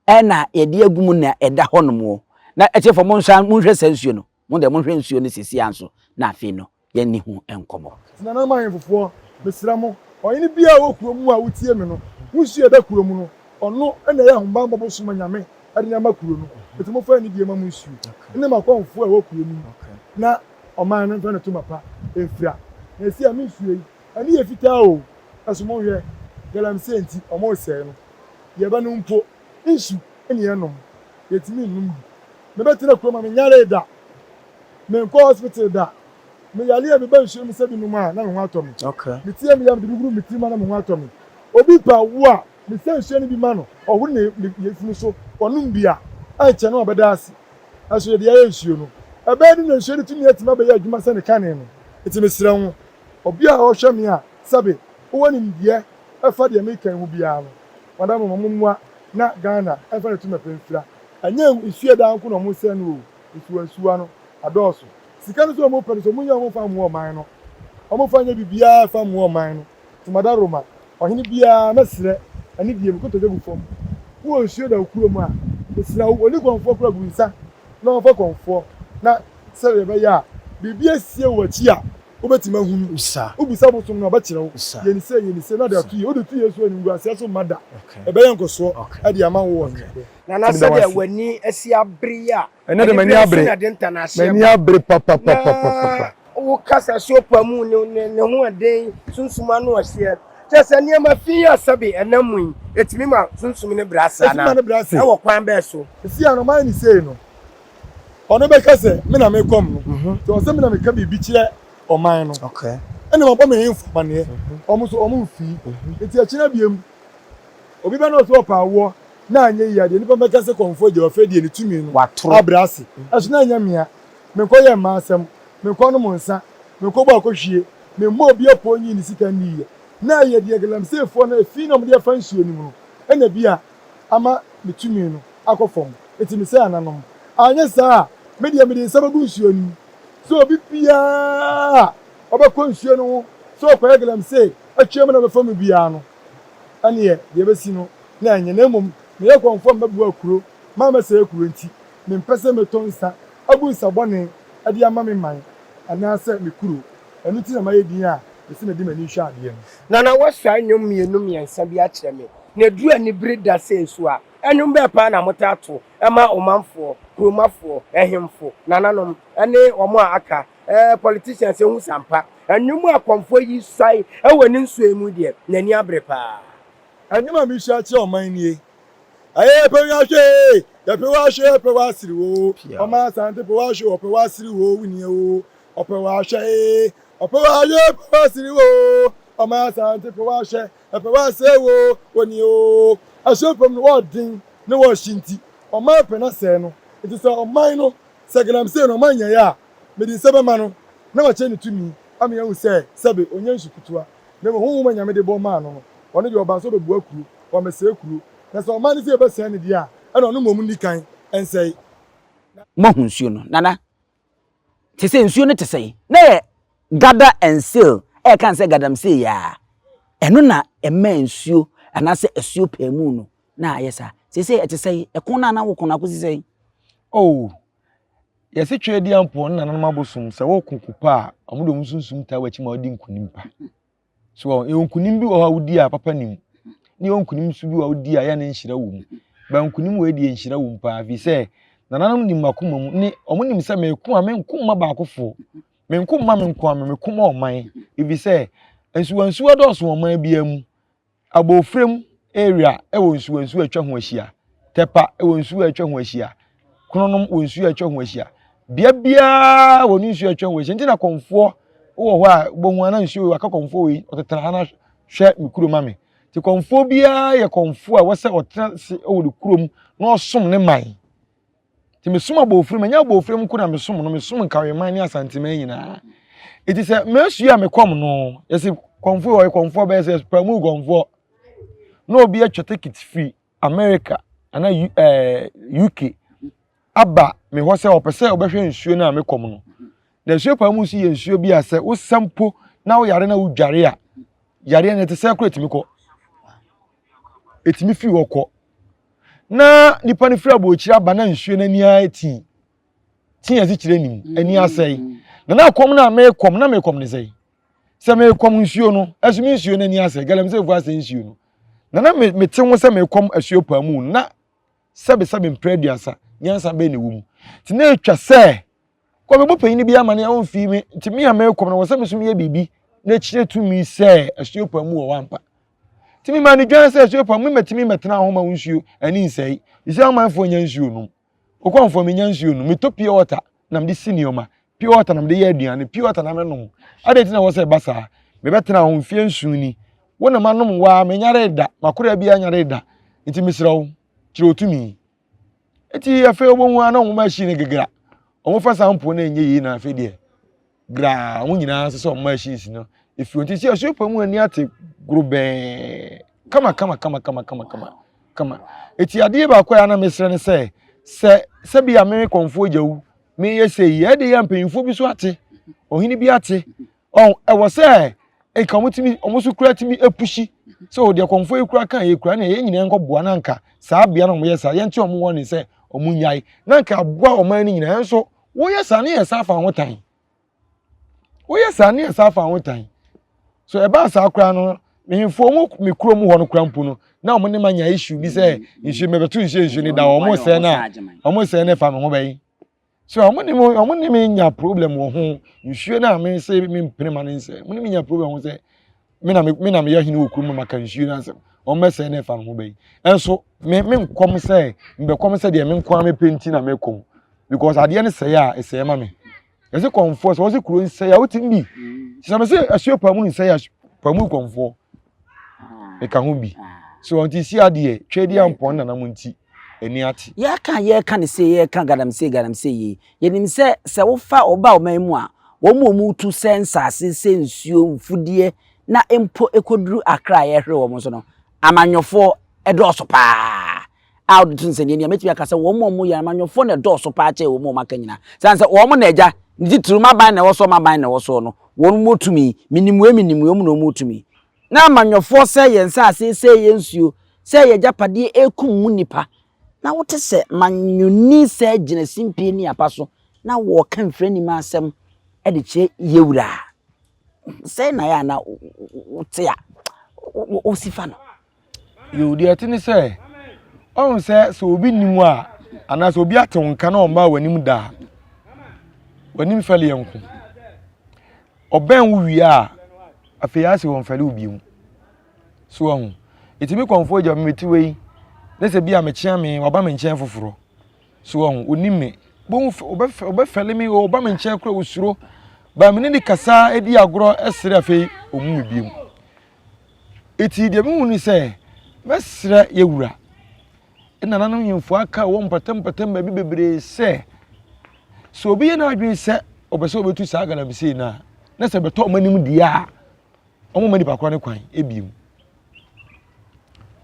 Speaker 2: ɛna yɛde agu mu na ɛda hɔ nom wɔ na ɛkyɛ fɔ mo nsa monhwɛ saa nsuo no mo deɛ monhwɛ nsuo no sisi anso na afei no yɛnni ho nkɔmmɔ.
Speaker 1: Nananom ahemfofoɔ, mesrɛ mo, ɔhene biara a ɔwɔ kuro mu a wotie me no, mo nsuo a ɛda kuro mu no, ɔno na ɛyɛ ahobammɔ bosom anyame de no ama kuro no, enti momfa anidie mma mo nsuo ne mo akɔmfoɔ a ɛwɔ kuro no mu, na ɔman no mfa ne toma pa mfira. Na ɛsi a me nsuo yi, ani yɛ fitaa o, ɛso monhwɛ, galamsey nti wɔresɛe no. Yɛbɛnom mpo, nsu na yɛnom, yɛntumi nnom bi. Mebɛtena kurom a menyaree da. Menkɔ hospital da. Me yare a meba nsuo mu sɛ bi nom a na me ho atɔ me. Me ti yɛ me ya mede bi guru me tirim a na me ho atɔ me. Obi pɛ awo a mesa nsuo no bi ma no ɔhoro ne ne yafunu so ɔnom bi a ɛnkyɛ na wabɛda ase. Ɛso yɛde ayɛ nsuo no. Ɛbɛyɛ den na nsuo no tumi atumi abɛyɛ adwuma sɛ ne kane no. Nti mesrɛ wo obi a ɔhwɛ me a sɛbe wowɔ nimdeɛ ɛfa deɛ meka yi ho biara no madam ma mommoa na Ghana ɛmfa ne tumi pɛ mfira. Ɛnyɛ nsuo a ɛda nko na wɔsɛe no o. Nsuwansuwa no adɔɔso. Sika no nso a wɔpɛ no sɛ wɔnya a wɔmfa mmoa ɔman no. Wɔmfa nyɛ biribiara mfa mmoa ɔman no. Nti Madaroma, ɔhene biara, mɛsrɛ, ɛne deɛ mekotodwe gu fam. Wowɔ nsuo da wo kurom a, mesrɛ wo, ɔni kɔmfoɔ koraa gu nsa na ɔmfa kɔmfoɔ na sɛdeɛ ɛbɛyɛ a biribi asie wɔ w'akyi a wobɛtumi ahunu. Wobisa bosom no a, ɔbɛkyerɛ wo. Yɛ no sei, yɛ no sei na ɔde ato yie. Wode to yie nso a, animguaseɛ nso mma da. Ɛbɛyɛ nkɔsoɔ de ama wo ɔhene.
Speaker 3: Nana sɛdeɛ w'ani asi abere yi a,
Speaker 1: Ɛnɛ de m'ani
Speaker 3: anibere
Speaker 1: abere.
Speaker 3: so na de ntanahyeɛ
Speaker 1: M'ani
Speaker 3: ba.
Speaker 1: abere papapapapa.
Speaker 3: Na wo kasa so pa mu ne ne ne ho ɛden sunsum ano ɔhyeɛ. Kyerɛ sɛ nneɛma fi a sɛbe ɛnam mu yi, ɛtumi ma sunsum no brɛ ase
Speaker 1: Ɛtumi ma
Speaker 3: anaa?
Speaker 1: no brɛ ase.
Speaker 3: Ɛwɔ kwan bɛn so?
Speaker 1: Seesei a na ɔmayɛ no sei no, ɔno bɛka sɛ me na mekɔm no, nti ɔwɔ sɛ me na meka biribi kyerɛ ɔman no. Ɛna mabɔ me hemfo amaneɛ, wɔn nso wɔn mfii. Nti akyina biom, Obi bɛ na ɔsɛ ɔpɛ awoɔ na anyɛ yie a, deɛ nnipa bɛka sɛ kɔmfoɔ gya wafɛ deɛ ne tumi no
Speaker 2: Watoro.
Speaker 1: abrɛ ase. Ɛso na ɛnyɛ mea. Menkɔ yɛ mmaa asɛm, menkɔ nom nsa, menkɔ bɔ akɔhwie, memmɔ obi apoo nyii ne sika nniiɛ. Na ɛyɛ deɛ galamseyfoɔ no efi na wɔde afa nsuo no mu no na bi a ama me tumi no akɔ fam. Enti mesɛe ananom. Anyɛ saa a, me deɛ mede nsa bɛgu nsuo no mu sɛ obi biara a ɔbɛkɔ nsuo no ho sɛ ɔrekɔyɛ galamsey atwam na ɔbɛfa mu biara no, ɛnneɛ deɛ ɛbɛsi no na ɛnyɛ, na mmom meyɛ kɔmfoɔ a mɛboa kuro ma mɛsɛe kuro nti, mempɛ sɛ mɛtɔ nsa agu nsa bɔne de ama me man anaasɛ me kuro, ɛno nti na mayɛ din a mese mede m'ani hwɛ adeɛ no.
Speaker 3: Nana woasua nnwom mmienu mmiɛnsa bi akyerɛ me, na ɛduru anibere da sei nso a, nnwom bɛn paa na motaa to ma ɔmanfoɔ, kuromafoɔ, ahemfo, nananom ne wɔn a aka Eh politicians ehu sampa. Ɛnwom a kɔmfoɔ yi suae wɔ ne nsuo yi mu deɛ, n'ani abere paa.
Speaker 1: Ɛnwom a mesua kyerɛ ɔman nie. Ɛyɛ yɛpɛ w'ahwɛ ee, yɛpɛ w'ahwɛ yɛpɛ w'asere oo, ɔman Asante pɛ w'ahwɛ ɔpɛ w'asere oo, wo nie oo, ɔpɛ w'ahwɛ ee, ɔpɛ w'ahwɛ ɔpɛ w'asere oo, ɔman Asante pɛ w'ahwɛ ɛpɛ w'asere oo, wo nie oo. Ɛhyɛn fam no wɔɔden ne wɔɔhye nti, ɔman pɛ n'asɛe no, nti sɛ ɔman no Sɛ galamsey no ɔman nyɛe a, mede nsa bɛma no na makyerɛ no tumi ama yɛahu sɛ sɛbe ɔnyɛ nsu ketewa, na mmom honhom a Nyame de bɔ maa no no, ɔno deɛ ɔbaa sɛ ɔbɛboa kuro, wammɛsɛe kuro. Na sɛ ɔman no sɛ yɛbɛsɛe no deɛ a, ɛna ɔno mmom nni kan nsɛe.
Speaker 2: Na. Moahu nsuo no, Nana? Te sɛ nsuo no te sɛn? Na yɛ gather and sail, ɛka sɛ gadamsey a, ɛno na ɛmaa nsuo anaasɛ asuo paamu no na ayɛ saa. Seesei ɛte sɛn? Ɛko no a na woko no akɔsi sɛn?
Speaker 1: Oh, yɛse Tweaduampɔn ne nananom abosom sɛ wɔko ko pa a, wɔn de wɔn sunsum taa w'akyi ma wodi nkunim pa. So wɔn, yɛwɔ nkunim bi wɔ hɔ a wodi a papa nim, ne yɛwɔ nkunim nso bi wɔ a wodi a yɛ ne nhyira wɔ mu. Ba nkunim wɔ deɛ nhyira wɔ mu paa, fi sɛ nananom nim m'akoma mu ne wɔn nim sɛ meko a menko mma baakofoɔ, menko mma me nko a meko ma ɔman, efi sɛ nsuwansuwa dɔɔso wɔ ɔman biara mu. Abofrem area wɔ nsuwansuwa a atwa ho ahyia. Tɛpa wɔ nsuo a atwa ho ahyia. Kronom wɔ nsuo a atwa ho ahyia. Bea biara wɔ ne nsuo a atwa ho ahyia. Nti na kɔmfoɔ Wowɔ hɔ a wobɛhu ana nsuo wei aka kɔmfoɔ wei ɔtetena ha na hwɛ me kuro ma me. Nti kɔmfoɔ biara yɛ kɔmfoɔ a ɛwɔ sɛ ɔtena ase wɔ ne kurom na ɔsom ne man. Nti mesom Abɔfra mu, ɛnyɛ Abɔfra mu nko na mesom no, mesom Nkaweman ne Asanteman nyinaa. Nti sɛ masua a mekɔm no, yɛsi kɔmfoɔ ɔyɛ kɔmfoɔ bɛyɛ sɛ pamu kɔmfoɔ. Na obi atwa tekit firi America anaa U, eh, UK aba me hɔ sɛ ɔpɛ sɛ ɔbɛhwɛ nsuo no a mekɔm no. Na nsuo pamu nso yɛ nsuo bi a sɛ wosa mpo na woyare na wodware a, yareɛ no ɛte sɛ kora ɛtumi kɔ. Ɛtumi firi hɔ kɔ. Na nipa no firi aboɔkyiri aba na nsuo no ani ayɛ tii. Tii a ɛsi kyerɛ nim, ani asɛe. Na na kɔm no a mekɔm, na mekɔm ne sɛe. Sɛ mekɔm nsuo no, ɛso me nsuo no ani asɛe. Galamseyfoɔ asɛe nsuo no. Na na mete ho sɛ mekɔm asuo paa mu na sɛbesɛbe mprɛ aduasa, nyansa bɛn na ɛwɔ mu. Nti na ɛtwa sɛ kɔ mebɔ panyin bi ama ne ɔmfii me nti me a mekɔm no wɔ sɛ me so meyɛ biribi na kyerɛ tumi sɛ asuo paa mu wɔ hɔ ampa. Nti mema no dwan sɛ asuo paa mu mɛtumi mɛtena ho ma wo nsuo ani nsɛe. Ɛsɛ amanfoɔ nya nsuo nom. Okɔmfoɔ menya nsuo nom. Metɔ pure water na mede si nneɛma. Pure water na mede yɛ aduane. Pure water na menom. Adɛn nti na ɛwɔ sɛ ɛba saa? Mebɛtena ho mfeɛ nson ni. Wo na manom waa menyaree da. M'akoraa biara nyaree da. Nti mesrɛ wo, kyerɛ otumi. Nti afei wobɛhu ara na wɔn machine no gegra. Wɔfa saa mpo na ɛnyɛ yie na afei deɛ graa wɔn nyinaa sɛ sɛ wɔn machines no efi wɔn ti sɛ asuo pa mu ani ate gorobɛɛ kama kama kama kama kama kama kama. Eti adeɛ baako a na mesrɛ ne sɛ sɛ sɛbi a me kɔnfoɔ gya wu meyɛ sɛ yi ɛde yɛ mpanyinfoɔ bi so ate ɔhene bi ate ɔn ɛwɔ sɛ nka wɔn tumi wɔn so kura tumi epushi sɛ ɔdeɛ kɔnfoɔ yi kura kan yɛ kura na yɛn nyinaa nkɔ boa na nka saa bea na wɔn yɛ saa yɛn ti wɔn wɔ ne sɛ wɔn nyae na nka aboa ɔman no nyinaa nso woyɛ saa ne yɛ saa fa ho tan woyɛ saa ne yɛ saa fa ho tan so ɛbaa saa koraa no mehemfo wɔn me kurom hɔ no koraa mpo no na wɔn ne ma nya issue bi sɛ nsuo mɛbɛto nsuo nsuo ne da wɔn sɛ na wɔn sɛ ne fa me ho bɛyi. So ɔmo ne me ɔmo ne me nya problem wɔ ho nsuo no a me se me mpene ma ne nsɛ ɔmo ne me nya problem ho sɛ me na me me na meyɛ hene wɔ kurom ma ka nsuo no asɛm ɔmo bɛsɛe na ɛfa no ho bɛyi ɛnso me me nkɔm sɛ mbɛkɔm sɛ deɛ me nko ara mepɛ nti na mekɔm because adeɛ no sɛe a ɛsɛe ma me yɛsɛ kɔnfoɔ sɛ wɔsɛ kuro nsɛe a wotim bi sɛ me sɛ asuo paamu nsɛe a paamu kɔnfoɔ meka ho bi so ɔnti si adeɛ twɛ di ampɔn nanam nti ani ate.
Speaker 2: Yɛka a yɛka no sei, yɛka galamsey galamsey yi, yɛnim sɛ sɛ wofa ɔba ɔman mu a, wɔn a wɔtu sɛ nsase, sɛ nsuo, mfudeɛ na mpo ɛkɔduru Accra a yɛhwere wɔn so no, amanyɔfoɔ dɔɔso paa. A wode to nsɛnneɛ ni a, mɛtumi aka sɛ wɔn a wɔyɛ amanyɔfoɔ na ɛdɔɔso paa kyɛn wɔn a wɔaka nyinaa. Sane sɛ wɔn na agya, ne titiriw m'aban na ɛwɔ soɔ, m'aban na ɛwɔ soɔ no, wɔn wɔ tumi, menim wei, menim wei, wɔn na wɔwɔ tumi. Na amanyɔfoɔ sɛe yɛn nsase, sɛe yɛn nsuo, sɛe yɛn agyapadeɛ, ɛrekum mu nnipa. Na wote sɛ manyɔni sɛɛ gyina simpie ne apa so na wɔreka mfiri asɛm de kyerɛ yɛwura a, sɛn na yɛ a na wote a wosi fa no?
Speaker 1: Yoo, deɛ ɛte ne sɛ, ɔhu sɛ sɛ obi nim wo a, anaasɛ obi ate wo nka na ɔmmaa w'anim da a, w'anim fɛleɛ nko. Ɔbɛn wo wie a, afei ayɛ sɛ wɔmfɛre wo bio. So wahu? Ɛtumi kɔmfoɔ agya me mete wei, ne sɛ bi a mekyea me, waba me nkyɛn foforɔ. So wahu? Ɔnim me. Bohu ɔbɛfɛle me, ɔba me nkyɛn koraa ɔsuro. Ba me ne ne kasa di agorɔ ɛsere afei ɔmu me bio. Eti deɛ mehu ne sɛ, mɛsrɛ yɛwura. Nananom nhemfo aka wɔ mpɔtam mpɔtam baabi bebree sɛ, sɛ obi yɛ n'adwene sɛ ɔpɛ sɛ ɔbɛtu saa galamsey no a, na sɛ ɛbɛtɔ wɔn anim deɛ a, wɔmma nipa korɔ no kwan ebiem.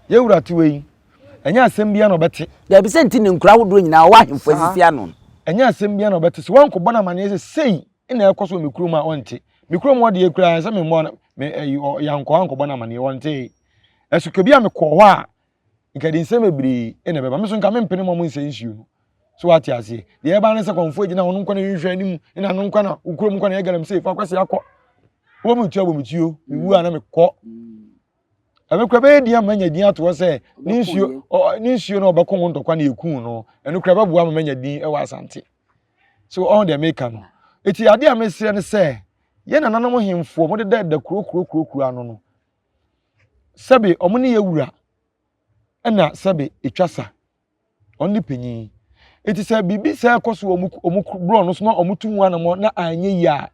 Speaker 1: Yɛwura te wei, ɛnyɛ asɛm biara na ɔbɛte.
Speaker 2: Dabi sɛ nti ne nkura ahodoɔ nyinaa ɔwɔ ahemfo asisi ano.
Speaker 1: Ɛnyɛ asɛm biara na ɔbɛte. Sɛ wankɔbɔ no amaneɛ sɛ sei na ɛkɔ so wɔ me kurom a ɔnte. Me kurom hɔ deɛ koraa sɛ memmɔ me ɛyi yankɔ ankɔbɔ no amaneɛ ɔnte. Ɛso kebi a mekɔɔ hɔ a nka de nsɛm bebree na ɛbɛba me so nka mempene ma ɔmo nsɛ nsuo no so wate aseɛ deɛ ɛba ne sɛ kɔnfoɔ gyina ɔno nkwa na hwehwɛ anim na ano nkwa na okurom nkwa na yɛ galamsey fa kwasi akɔ wọ́n mu tuo bɔ mu tuo mewu a na mekɔ ɛno kura bɛyɛ din ama manya din ato hɔ sɛ ne nsuo ɔ ne nsuo na ɔbɛko ho ntɔkwa na eku no ɛno kura bɛboa ama manya din ɛwɔ asante so ɔn deɛ meka no eti adeɛ a mesrɛ ne sɛ yɛn nananom hemfoɔ mo deda da kuro kuro kuro kuro ano no sɛbe ɔmo ne yɛ wura ɛna sɛbe etwa sa ɔno ne panyin eti sɛ biribi sɛ ɛkɔ so wɔ ɔmo ɔmo borɔ no so na ɔmo tu ho anamɔ na anyɛ yie a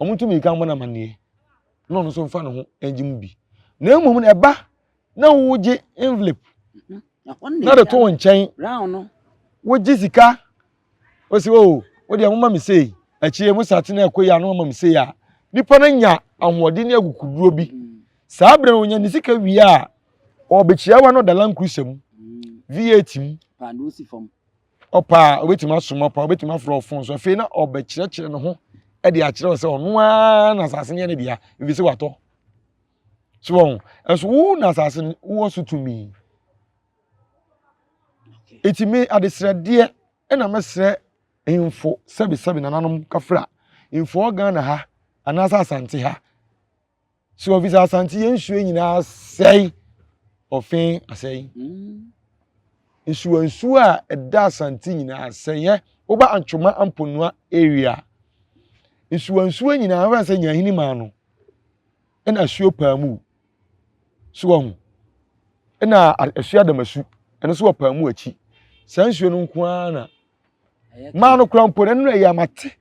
Speaker 1: Wɔn nto mirika mmɔ no amanneɛ na ɔno nso mfa ne ho ngye mu bi. Na mmom no ɛba na wogye envelope na de to wo nkyɛn. Wogye sika wosi o oh, wo deɛ moma me sei akyire mo sate na ɛkɔ yi ano ama me sei a nipa no nya ahoɔden ne akukuduro bi. Mm. Saa berɛ no onya ne sika wie a ɔbɛkyia wa no da Land Cruiser mu V8 mu. Ɔpɛ a obetumi asoma, ɔpɛ a obetumi afrɛ wo fon so. Afei na ɔbɛkyerɛkyerɛ ne ho de akyerɛ wo sɛ ɔno ara na asase no yɛ ne dea, ebi sɛ watɔ. So wɔn, ɛnso wo na asase no wowɔ so tumi. Eti me adesrɛdeɛ ɛna mɛsrɛ mfo sɛbesɛbe nananom kafra mfoɔ Ghana ha anaasɛ Asante ha. So ɔfi sɛ Asante yɛn nsuo nyinaa sɛe ɔfe asɛe. Mm. Nsuo nsuo a ɛda Asante nyinaa sɛe yɛ woba Antwoma Amponua area nsuo nsuo nyinaa wɔn sɛ nyahini maa no ɛna asuo paa mu so wɔn ɛna asuo adamasu ɛno nso wɔ paa mu akyi saa nsuo no nko ara na Maa no koraa mpo no, ɛno na ɛyɛ a mate.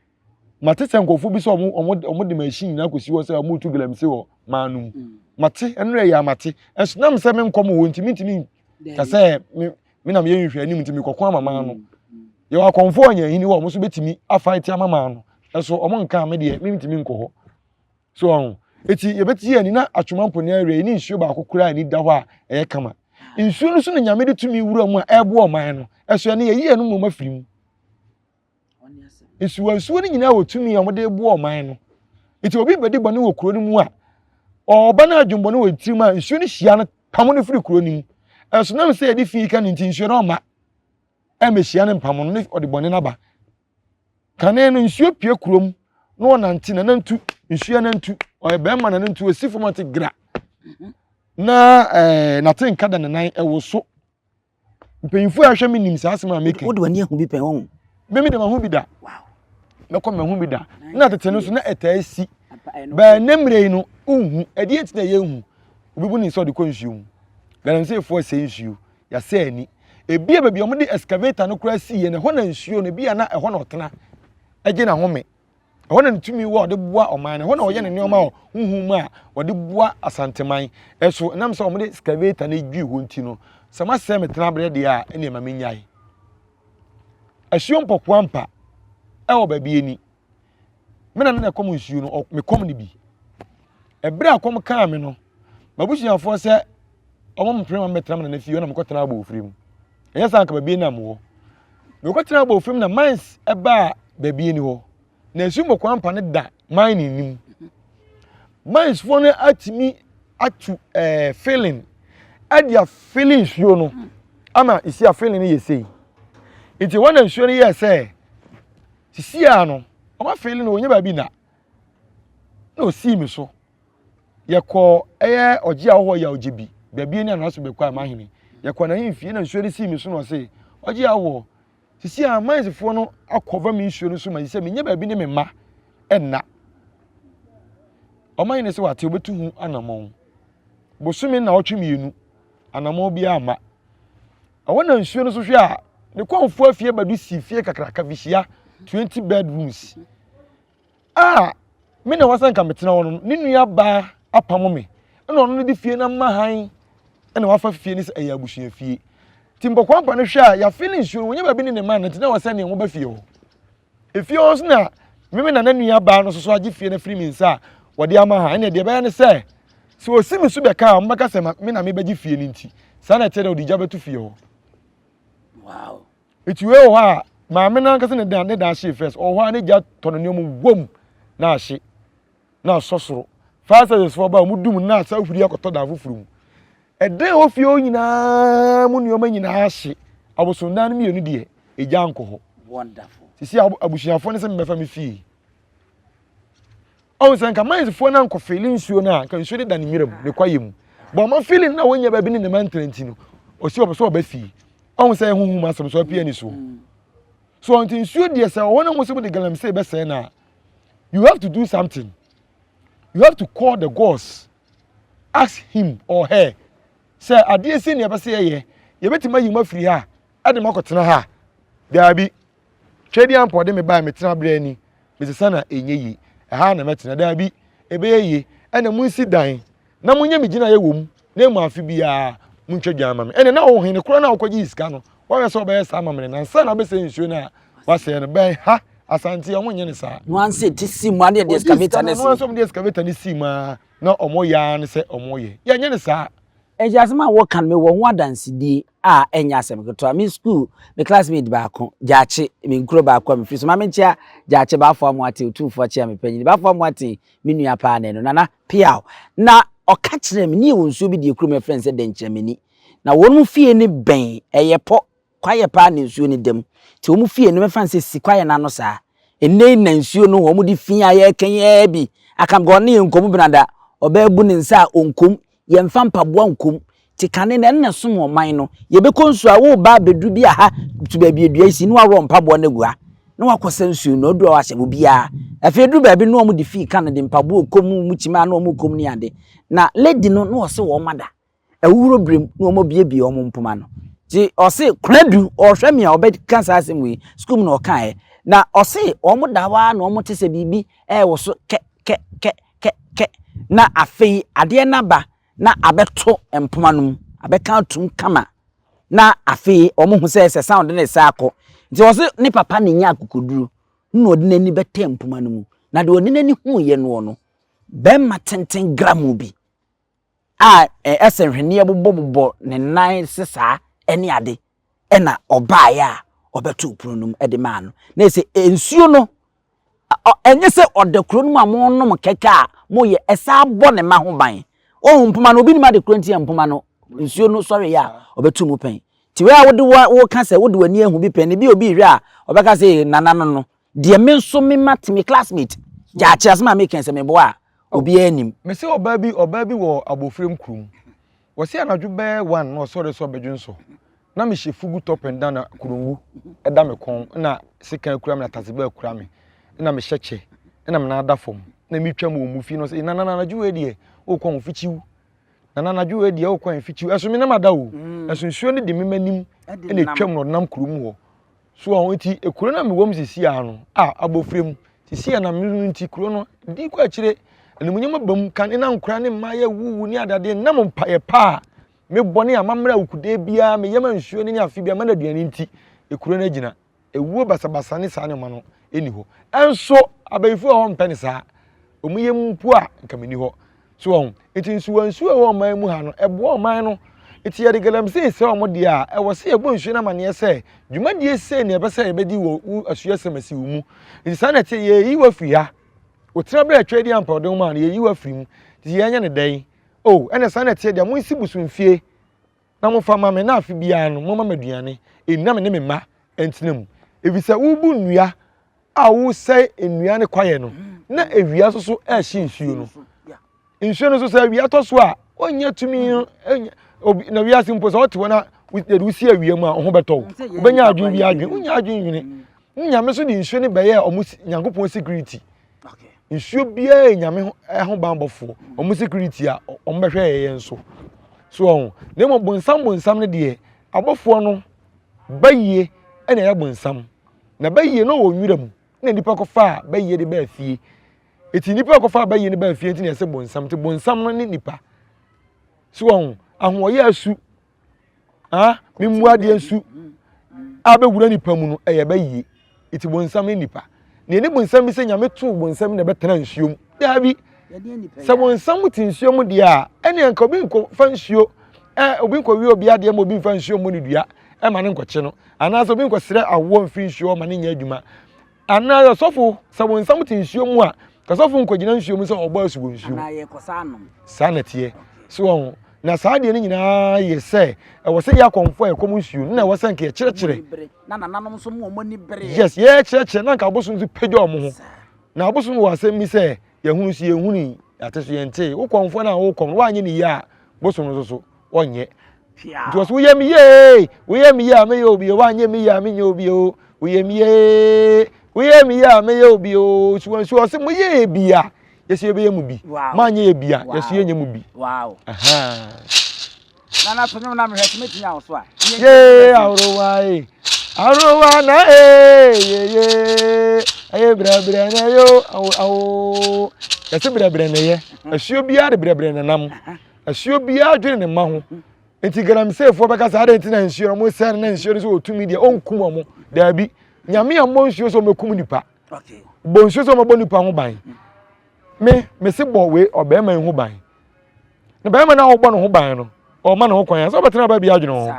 Speaker 1: Mate sɛ nkurɔfoɔ bi sɛ ɔmo ɔmo ɔmo de machine nyinaa kɔsi hɔ sɛ ɔmo retu galamsey wɔ maa no mu. Mm. Mate, ɛno na ɛyɛ a mate. Ɛso nam sɛ me nkɔm wɔ nti mentumi ka sɛ me me na meyɛ nhwɛ anim nti mekɔko ama maa no. Mm. Mm. Yɛwɔ akɔmfoɔ a nyahini hɔ a ɔmo nso bɛtumi afa ti ama maa no. Ɛso ɔmo nka me deɛ mentumi nkɔ hɔ. So ɔho. Eti yɛbɛte yɛn ani na atwoma mpo ne awie ne nsuo baako koraa ani da hɔ a ɛyɛ kama. Nsuo no so na Nyame de tumi wura mu a ɛreboa ɔman no. Ɛso ɛne yɛyi ɛno mmom afiri mu. Nsuwa nsuo no nyinaa wɔ tumi a wɔde boa ɔman no. Nti obi bɛdi bɔne wɔ kuro no mu a, ɔba no adwembɔne wɔ tirim a nsuo no hyia no pamo no firi kuro no mu. Ɛso nam sɛ yɛde fi ka no nti nsuo no ɔma ɛmɛhyia no mpamo no ne ɔde bɔne no aba. Kane no nsuo pue kurom na ɔnante nanantu nsuo anantu ɔyɛ bɛrima nanantu osi fam ɔte gra na ɛɛ eh, nate nka da ne nan ɛwɔ so mpanyinfoɔ a ɛhwɛ mi nim saa asɛm a meka.
Speaker 2: Wode w'ani ahu bi pɛn wɔn.
Speaker 1: Mímí de ma ho bi da mɛkɔ mɛ ho bi da na tete no so na ɛtaa si bɛɛ ne mmerɛ yi no nhu ɛdeɛ nti na yɛ nhu obi bu ne nsa ɔde kɔ nsuo mu galamseyfoɔ sɛ nsuo Yɛasɛ ani. Ebia baabi a wɔde excavator no koraa siiɛ no, ɛhɔ na nsuo no, ebia na ɛhɔ na ɔtena gye n'ahome. Ɛhɔ na ne tumi wɔ a ɔde boa ɔman no, ɛhɔ na ɔyɛ ne nneɛma wɔ honhom mu a ɔde boa Asanteman. Ɛso ɛnam sɛ wɔde excavator no dwiri hɔ nti no, sɛ masɛe me tenaberɛ deɛ a, ɛnneɛ ma mennyae. Asuo mpɔkoa mpa ɛwɔ baabi ani. Me na na ɛkɔm nsuo no, mekɔm no bi. Ɛberɛ a kɔm kaa me no, m'abusuafoɔ sɛ wɔn mpene ma mɛtena me nana fie na mekɔtena abɔɔfiri mu. Ɛnyɛ saa nka baabi na mewɔ. Mekɔtena abɔɔfiri mu na mines ɛbaa baabi ni hɔ. Na nsuo mmɔkɔ ampa no da mine nim. Minesfoɔ no atumi atu ɛɛ eh, filling ɛde afili nsuo no ama esi afilling no yɛ sei. Nti wɔn na nsuo no yɛ sɛ sisi a no wɔn afili no wɔnyɛ baabi na na osii me so. Yɛkɔɔ ɛyɛ ɔgye a ɔhɔ yɛ ɔgye bi baabi ne anaso bɛkɔ a mahene. Yɛkɔɔ n'ahemfie na nsuo no sii me so na ɔse ɔgye a ɔhɔ sisi a mansifoɔ no akɔva me nsuo no so ma sɛ menyɛ baabi ne me mma ɛnna. Ɔmahene sɛ wate ɔbɛtu ho anammɔn. Bosome nnawɔtwe mmienu anammɔn biara mma. Ɛhɔ na nsuo no so hwɛ a ne kɔnfoɔ afie bɛdo si fie kakraka fihyia 20 bedrooms. A me na wasa nka metena hɔ no ne nua baa apamo me ɛna ɔno no de fie no ama han ɛna wafa fie no sɛ ɛyɛ abusua fie nti mpɔkwampa no hwɛ a yɛafe ne nsuo no wɔnyɛ baabi ne ne ma no nti na wɔsɛ nea wɔba fie hɔ efie hɔ nso na me me nana nua baa no soso agye fie no afiri me nsa a wɔde ama ha ɛna deɛ ɛbɛyɛ ne sɛ sɛ osi me so bɛka a wɔbɛka sɛ me na mebɛgye fie no nti saa na ɛteɛ dɛ ɔde gya bɛto fie hɔ
Speaker 2: wow
Speaker 1: Eti wei wɔ hɔ a, maame no ankasa ne dan ne dan hyee first. Ɔwɔ hɔ a ne gya tɔ no nneɛma wom na ahye na asɔ soro. Fire service foɔ ba a wɔn dum na asa ahuri akɔtɔ dan foforɔ mu. Ɛdan a ɛwɔ fie hɔ nyinaa mu nneɛma nyinaa ahye. Abosondan no mmienu deɛ egya ankɔ hɔ.
Speaker 2: Wonderful.
Speaker 1: Sisi abusuafoɔ no sɛ mmɛfa me fie. Ɔhu sɛ nka minesfoɔ no ankɔ fili nsuo no a nka nsuo no da ne nwura mu ne kwaeɛ mu. Bɔn ɔma fili no na wɔnya baabi ne ne ma ntena nti no ɔsi ɔpɛ sɛ ɔba fie. Ɔhu sɛ ɛho hu asɛm so apia ne soɔ. So ɔnti nsuo deɛ sɛ ɔhɔ no ho sɛ wode galamsey bɛsɛe no a you have to do something. You have to call the gods ask him or her sɛ adeɛ sei na yɛpɛ sɛ yɛyɛ yɛbɛtumi ayi mu afiri ha ɛde mu akɔtena ha daabi. Twedeɛ ampa ɔde me bae me tena berɛ ani mesesa na ɛnyɛ yie. Ɛha na mɛtena. Daabi, ɛbɛyɛ yie. Ɛna monsi dan na monyɛ me gyinaeɛ wɔ mu, na emu afe biara montwa dwan ma me. Ɛnna na wo hene korɔ no a wokɔgyee sika no, woahwɛ sɛ wobɛyɛ saa amammerɛ no ansa na wobɛsɛe nsuo no a woasɛe no. Bɛn ha, Asante, wɔnyɛ no saa.
Speaker 2: No ara sɛ ɛte sii mu ara na yɛde excavator no
Speaker 1: asi. No ara sɛ wɔde excavator no sii mu ara na wɔyɛ ara ne sɛ wɔyɛ. Yɛnyɛ no saa.
Speaker 2: Enti asɛm a wɔka no, mewɔ ho adansedie a ɛnyɛ asɛm ketewa. Me sukuu, me classmate baako, Gyaakye, me nkuro baako a mefiri so. Ma menkyea Gyaakye Bafo Amoateng, Otumfoɔ Akyea me panyin. Bafo Amoateng, me nua paa na ɛno. Nana Piaw. Na ɔka kyerɛɛ me, ne yɛwɔ nsuo bi deɛ kurom yɛfrɛ no sɛ Dɛnkyerɛmani. Na wɔn fie no bɛn, ɛyɛ pɔ, kwaeɛ paa na nsuo no da mu. Nti wɔn fie no mɛfa no sɛ si kwaeɛ no ano saa. Ɛnnɛ yi na nsuo no wɔn de fi a yɛreka yi ara bi aka because ɔne yɛn nkɔm benada. Ɔbaa bu ne nsa a ɔnkɔm, yɛmfa mpaboa nkɔm. Nti kane no ɛno na ɛsom ɔman no. Yɛbɛkɔ nsuo a woreba abɛduru bi a ha to baabi a dua si na waworɔ mpaboa no agu ha na wakɔsa nsuo no aduru a wahyɛ obiara. Afei ɛduru baabi no na wɔn de fii ka no de mpaboa rekɔ mu, wɔn kyima na wɔn rekɔ mu ne ade. Na lady no na ɔse wɔn ada. Ahuhuro berɛ mu na wɔabuebue wɔn mpoma no. Nti ɔse Konadu ɔrehwɛ me a ɔbɛka saa asɛm wei, sukuu mu na ɔkaeɛ. Na ɔse wɔn da hɔ ara na wɔte sɛ biribi ɛrewoso kɛ kɛ kɛ kɛ kɛ. Na afei adeɛ no aba na abɛto mpoma no mu, abɛka atum kama. Na afei wɔn hu sɛ sɛ sound no resa akɔ. Nti ɔse ne papa na nya akokoduro na ɔde n'ani bɛtɛ mpoma no mu. Na deɛ ɔde n'ani huiɛ noɔ no, bɛrima tenten gramoo bi a ɛsɛ nhweneɛ bobɔbobɔ ne nan se saa ne ade ɛna ɔbaeɛ a ɔbɛtoo pono no mu de maa no. Na ɛsɛ nsuo no ɛnyɛ sɛ ɔda kuro no mu a monom kɛkɛ a moyɛ ɛsaa bɔ ne ma ho ban. Ɔhu mpoma no obi nim ade koro nti a mpoma no nsuo no sɔreeɛ a ɔbɛto mu pɛn. Nti wei a wode woka sɛ wode w'ani ahu bi pɛn no bi obi hwɛ a ɔbɛka sɛ nana no no Deɛ me nso me ma te me classmate gyaakye asɛm a meka sɛ meboa a obiara nim.
Speaker 1: Mese ɔbaa bi ɔbaa bi wɔ abofrem kurom wɔse anadwo bɛyɛ one na ɔsɔre sɛ ɔbɛdwo nsɔ na mehyɛ fugu top and down na kurongu ɛda me kɔn na sekan kura me na tasebaa kura me na mehyɛ kyɛ na me nan ada fam na metwa mu wɔ mu fie na ɔsɛ nana anadwo wei deɛ wokɔ ho fikyiw nana anadwo wei deɛ wokɔ ho fikyiw ɛso me nam ada o ɛso nsuo no de me m'anim na etwa mu na ɔnam kurom hɔ So wɔn nti ekuro no a mewɔ mu sisi ara no a abɔfra mu sisi a na me no nti kuro no di kɔ akyire animuonyam aba mu kan na nkora ne mmaa yɛ wuwu ne adadeɛ nam mpaeɛ pa a mebɔ ne amammerɛ awukudeɛ biara meyɛ ma nsuo ne ne afe biara ma no aduane nti ekuro no agyina ewuo basabasa ne saa nneɛma no ɛni hɔ ɛnso abayifoɔ a wɔn mpɛ ne saa wɔn yɛ mpo a nka menni hɔ So wɔn nti nsuwansuwa a ɛwɔ ɔman mu ha no ɛboa ɔman no nti yɛde galamsey sɛ wɔn deɛ a ɛwɔ sɛ yɛbɔ nsuo no amaneɛ sɛ dwumadie sei na ɛbɛ sɛ yɛbɛdi wɔ wo asuasɛm asi wo mu nti saa na ɛte yɛyi wo afiri ha wotena berɛ atwa adi ampa ɔde wo maa no yɛyi wo afiri mu nti yɛnyɛ ne dɛn o oh, ɛna saa na ɛteɛ deɛ monsi bosomfie na momfa ma me na afe biara no momma me aduane ɛnna me ne me mma ntena mu ɛfiri sɛ wobu nnua a wosɛe nnua ne kwaeɛ no na awia nso so ɛrehye nsuo no nsuo no nso sɛ awia tɔ so a ɔnyɛ tumi no obi na wiase mpo sɛ ɔte hɔ na yɛde wosi awia mu a ɔho bɛtɔ wo wobɛnya adwene bi adwene wonya adwene nwene nyame so de nsuo no bɛyɛ ɔmo nyankopɔn security nsuo biara yɛ nyame ho banbɔfoɔ ɔmo security a ɔmo bɛhwɛ yɛ yɛn so so ɔho na mmom bonsam bonsam no deɛ abɔfoɔ no bayie ɛna ɛyɛ bonsam Na bayie no wɔ nwura mu na nipa kɔfaa bayie de baa fie. Eti nipa kɔfaa bayie no baa fie nti na yɛsɛ bonsam. Nti bonsam no ne nipa. So wɔn ahoɔyɛ asu. Ah, memu adeɛ nsu a bɛwura nipa mu no ɛyɛ bayie. Eti bonsam ne nipa. Na ɛne bonsam bi sɛ nyame too bonsam na ɛbɛtena nsuo mu. Daabi. Sɛ bonsam te nsuo mu deɛ a, ɛne nka obi nkɔfa nsuo, ɛ obi nkɔwie obi adeɛ ma obi mfa nsuo mu ne dua ɛma ne nkɔkye no. Anaasɛ obi nkɔsrɛ awoɔ mfiri nsuo hɔ ma no nyɛ adwuma. Anaa ɔsɔfo, sɛ wo nsam te nsuo mu a, ka sɔfo nkɔgyina nsuo mu sɛ ɔbɔ asu wɔ nsuo mu. Saa na ɛteɛ. So wɔn ho. Na saa adeɛ no nyinaa yɛ sɛ ɛwɔ sɛ yɛ akɔmfoɔ a yɛkɔm nsuo no na ɛwɔ sɛ nka yɛkyerɛkyerɛ. Yes, yɛkyerɛkyerɛ na nka abosom nso pagya wɔn ho. Na abosom wɔ asɛm bi sɛ yɛhunu so yɛnhunui, yɛate so yɛntee. Wo kɔmfoɔ no a wokɔm no woanyɛ ne yie a, bosom no nso so ɔnyɛ. Nti ɔsɛ woyɛ me yie, woyɛ me yie a mɛyɛ obi o, woanyɛ me yie a menyɛ obi o, woyɛ me yie, woyɛ me yie a mɛyɛ obi o. Nsuo nsuo ɔsɛ moyɛ bi a yɛsɛ yɛbɛyɛ mu bi, moanyɛ yɛ bi a yɛsɛ yɛnyɛ mu bi.
Speaker 2: Nana to nwom na mehwɛ sɛ mɛtumi awo so a.
Speaker 1: Yee ahorowa e, ahorowa na e, ye ye. Ɛyɛ brɛbrɛ na ɛyɛ o, awo awo. Yɛse brɛbrɛ na ɛyɛ. Asuo biara de brɛbrɛ na nam. Asuo biara dwene ne mma ho. Nti galamseyfoɔ bɛka sɛ adɛn nti na nsuo no wɔn sɛ no na nsuo no sɛ ɔtumi deɛ ɔnkum wɔn. Daabi. Nyame ammɔ nsuo sɛ ɔmɛkum nipa. Bɔ nsuo sɛ ɔmɛbɔ nipa ho ban. Me, mese bɔ wei ɔbɛrima yi ho ban. Na bɛrima no a ɔbɔ ne ho ban no, ɔma ne ho kwan sɛ ɔbɛtena baabi adwene ho.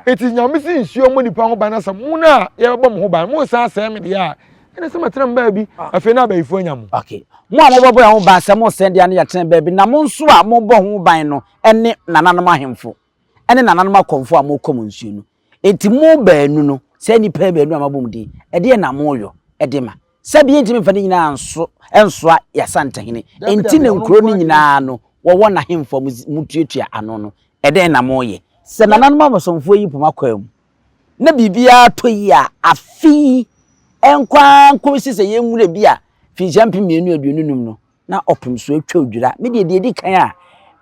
Speaker 1: Eti nyame si nsuo mmɔ nipa ho ban na sɛ mo no a yɛbɛbɔ mo ho ban, mo nsa asɛe me deɛ a, ɛne sɛ matena mo baabi, ah. afei na abayifoɔ anya mo.
Speaker 2: Okay. Mo a mobɛbɔ yɛn ho ban sɛ mo sɛn deɛ no yɛtena baabi, na mo nso a mobɔ ho ban no ne nananom ahemfo ne nananom akɔmfo a mokɔ mo nsuo no. Enti mo baanu no, saa nnipa baanu a mabɔ mo din, ɛdeɛn na moyɔ de ma? Sɛbi yɛntumi mfa ne nyinaa nso nsoa y'Asantehene, enti na nkuro no nyinaa no wɔwɔ n'ahemfo a motuatua ano no, ɛdɛn na moyɛ? Sɛ nananom abosomfoɔ yi poma kwaa mu na biribiara tɔ yie a, afe yi nkɔ ara nkɔsi sɛ yɛnwura bi a mfinhyia 2025 no na ɔpem so atwa odwira. Me deɛ deɛ ɛdi kan a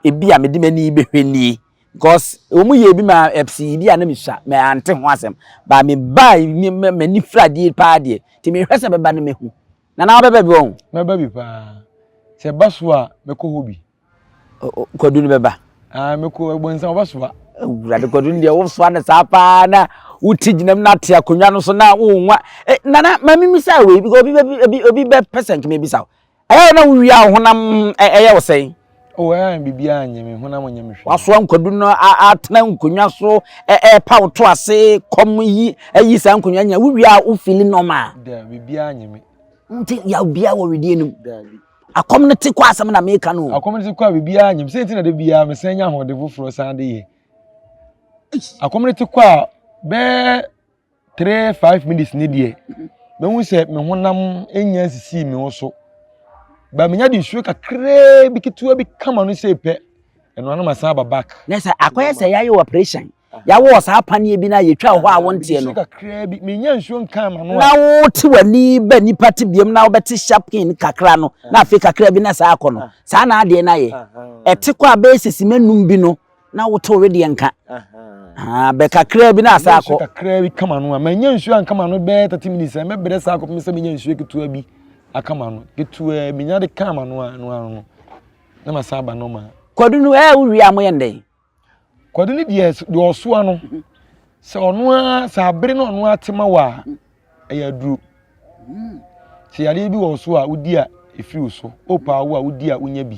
Speaker 2: ebi a mede m'ani bɛhwɛ nie because wɔn yɛ bi ma ɛpsi bi a na mesua mɛ ante ho asɛm ba me ba m'ani fira adeɛ paa deɛ nti mehwɛ sɛ bɛba no mɛhu na na wobɛba bi wɔn.
Speaker 1: Mɛba bi paa sɛ ɛba so a mɛkɔ hɔ bi.
Speaker 2: Kwadu no bɛba.
Speaker 1: Ah mɛkɔ ɛbɔnsa ɔbɛsoa.
Speaker 2: Awurade kwadu no deɛ wosoa no saa paa na wote gyinam na ate akonnwa no so na wonwa. Eh, nana ma mimisa wei because obi bɛ obi obi bɛpɛ sɛ nkema ebisa wo. Ɛyɛ na wowie a wo honam ɛyɛ wo sɛn?
Speaker 1: Oh, ɛyɛ biribiara nyɛ me honam nyɛ me hwee.
Speaker 2: Wasoa nkwadu no atena nkonnwa so ɛpa wo to ase kɔm yi ayi saa nkonnwa nyina wowie a wo feel normal.
Speaker 1: Da biribiara nyɛ me.
Speaker 2: Nti yaw biara wɔ wedeɛ no mu. Dabi. Akɔm no te kɔ asɛm na meka no.
Speaker 1: Akɔm no te kɔ a biribiara nyɛ me. Sɛ nti na da biara mesan nya ahoɔden foforɔ san de yɛ. Akɔm no te kɔ a bɛɛ 3 5 minutes ne deɛ mehu sɛ me honam nya nsisii me ho so ba menya de nsuo kakraa bi ketewa bi kama no sei pɛ ɛno ano masan aba back.
Speaker 2: Na sɛ akɔyɛ sɛ yɛayɛ operation yɛawɔ saa paneɛ bi no a yɛtwa hɔ a wonteɛ no
Speaker 1: kakraa bi menya nsuo nka ma no
Speaker 2: na wote w'ani ba nipa te biam na wobɛte sharp pain kakra no na afei kakra bi na saa akɔ no saa na adeɛ no ayɛ ɛte kɔ a bɛyɛ sɛ num bi no na woto wedeɛ nka bɛ kakraa bi na asa akɔ
Speaker 1: kakraa bi kama no a manya nsuo ankama no bɛyɛ 30 minutes a mɛbrɛ saa akɔpem sɛ menya nsuo ketewa bi akama no ketewa menya de kama no a no ano no na masan aba normal.
Speaker 2: Kwadu no ɛɛ wowie a moyɛ ndɛn?
Speaker 1: Kwadu no deɛ deɛ ɔsoa no sɛ ɔno ara sɛ abere na ɔno ara te ma wɔ a ɛyɛ aduro sɛ yareɛ bi wɔ so a wodi a ɛfiri wo so wopaa wo a wodi a wonya bi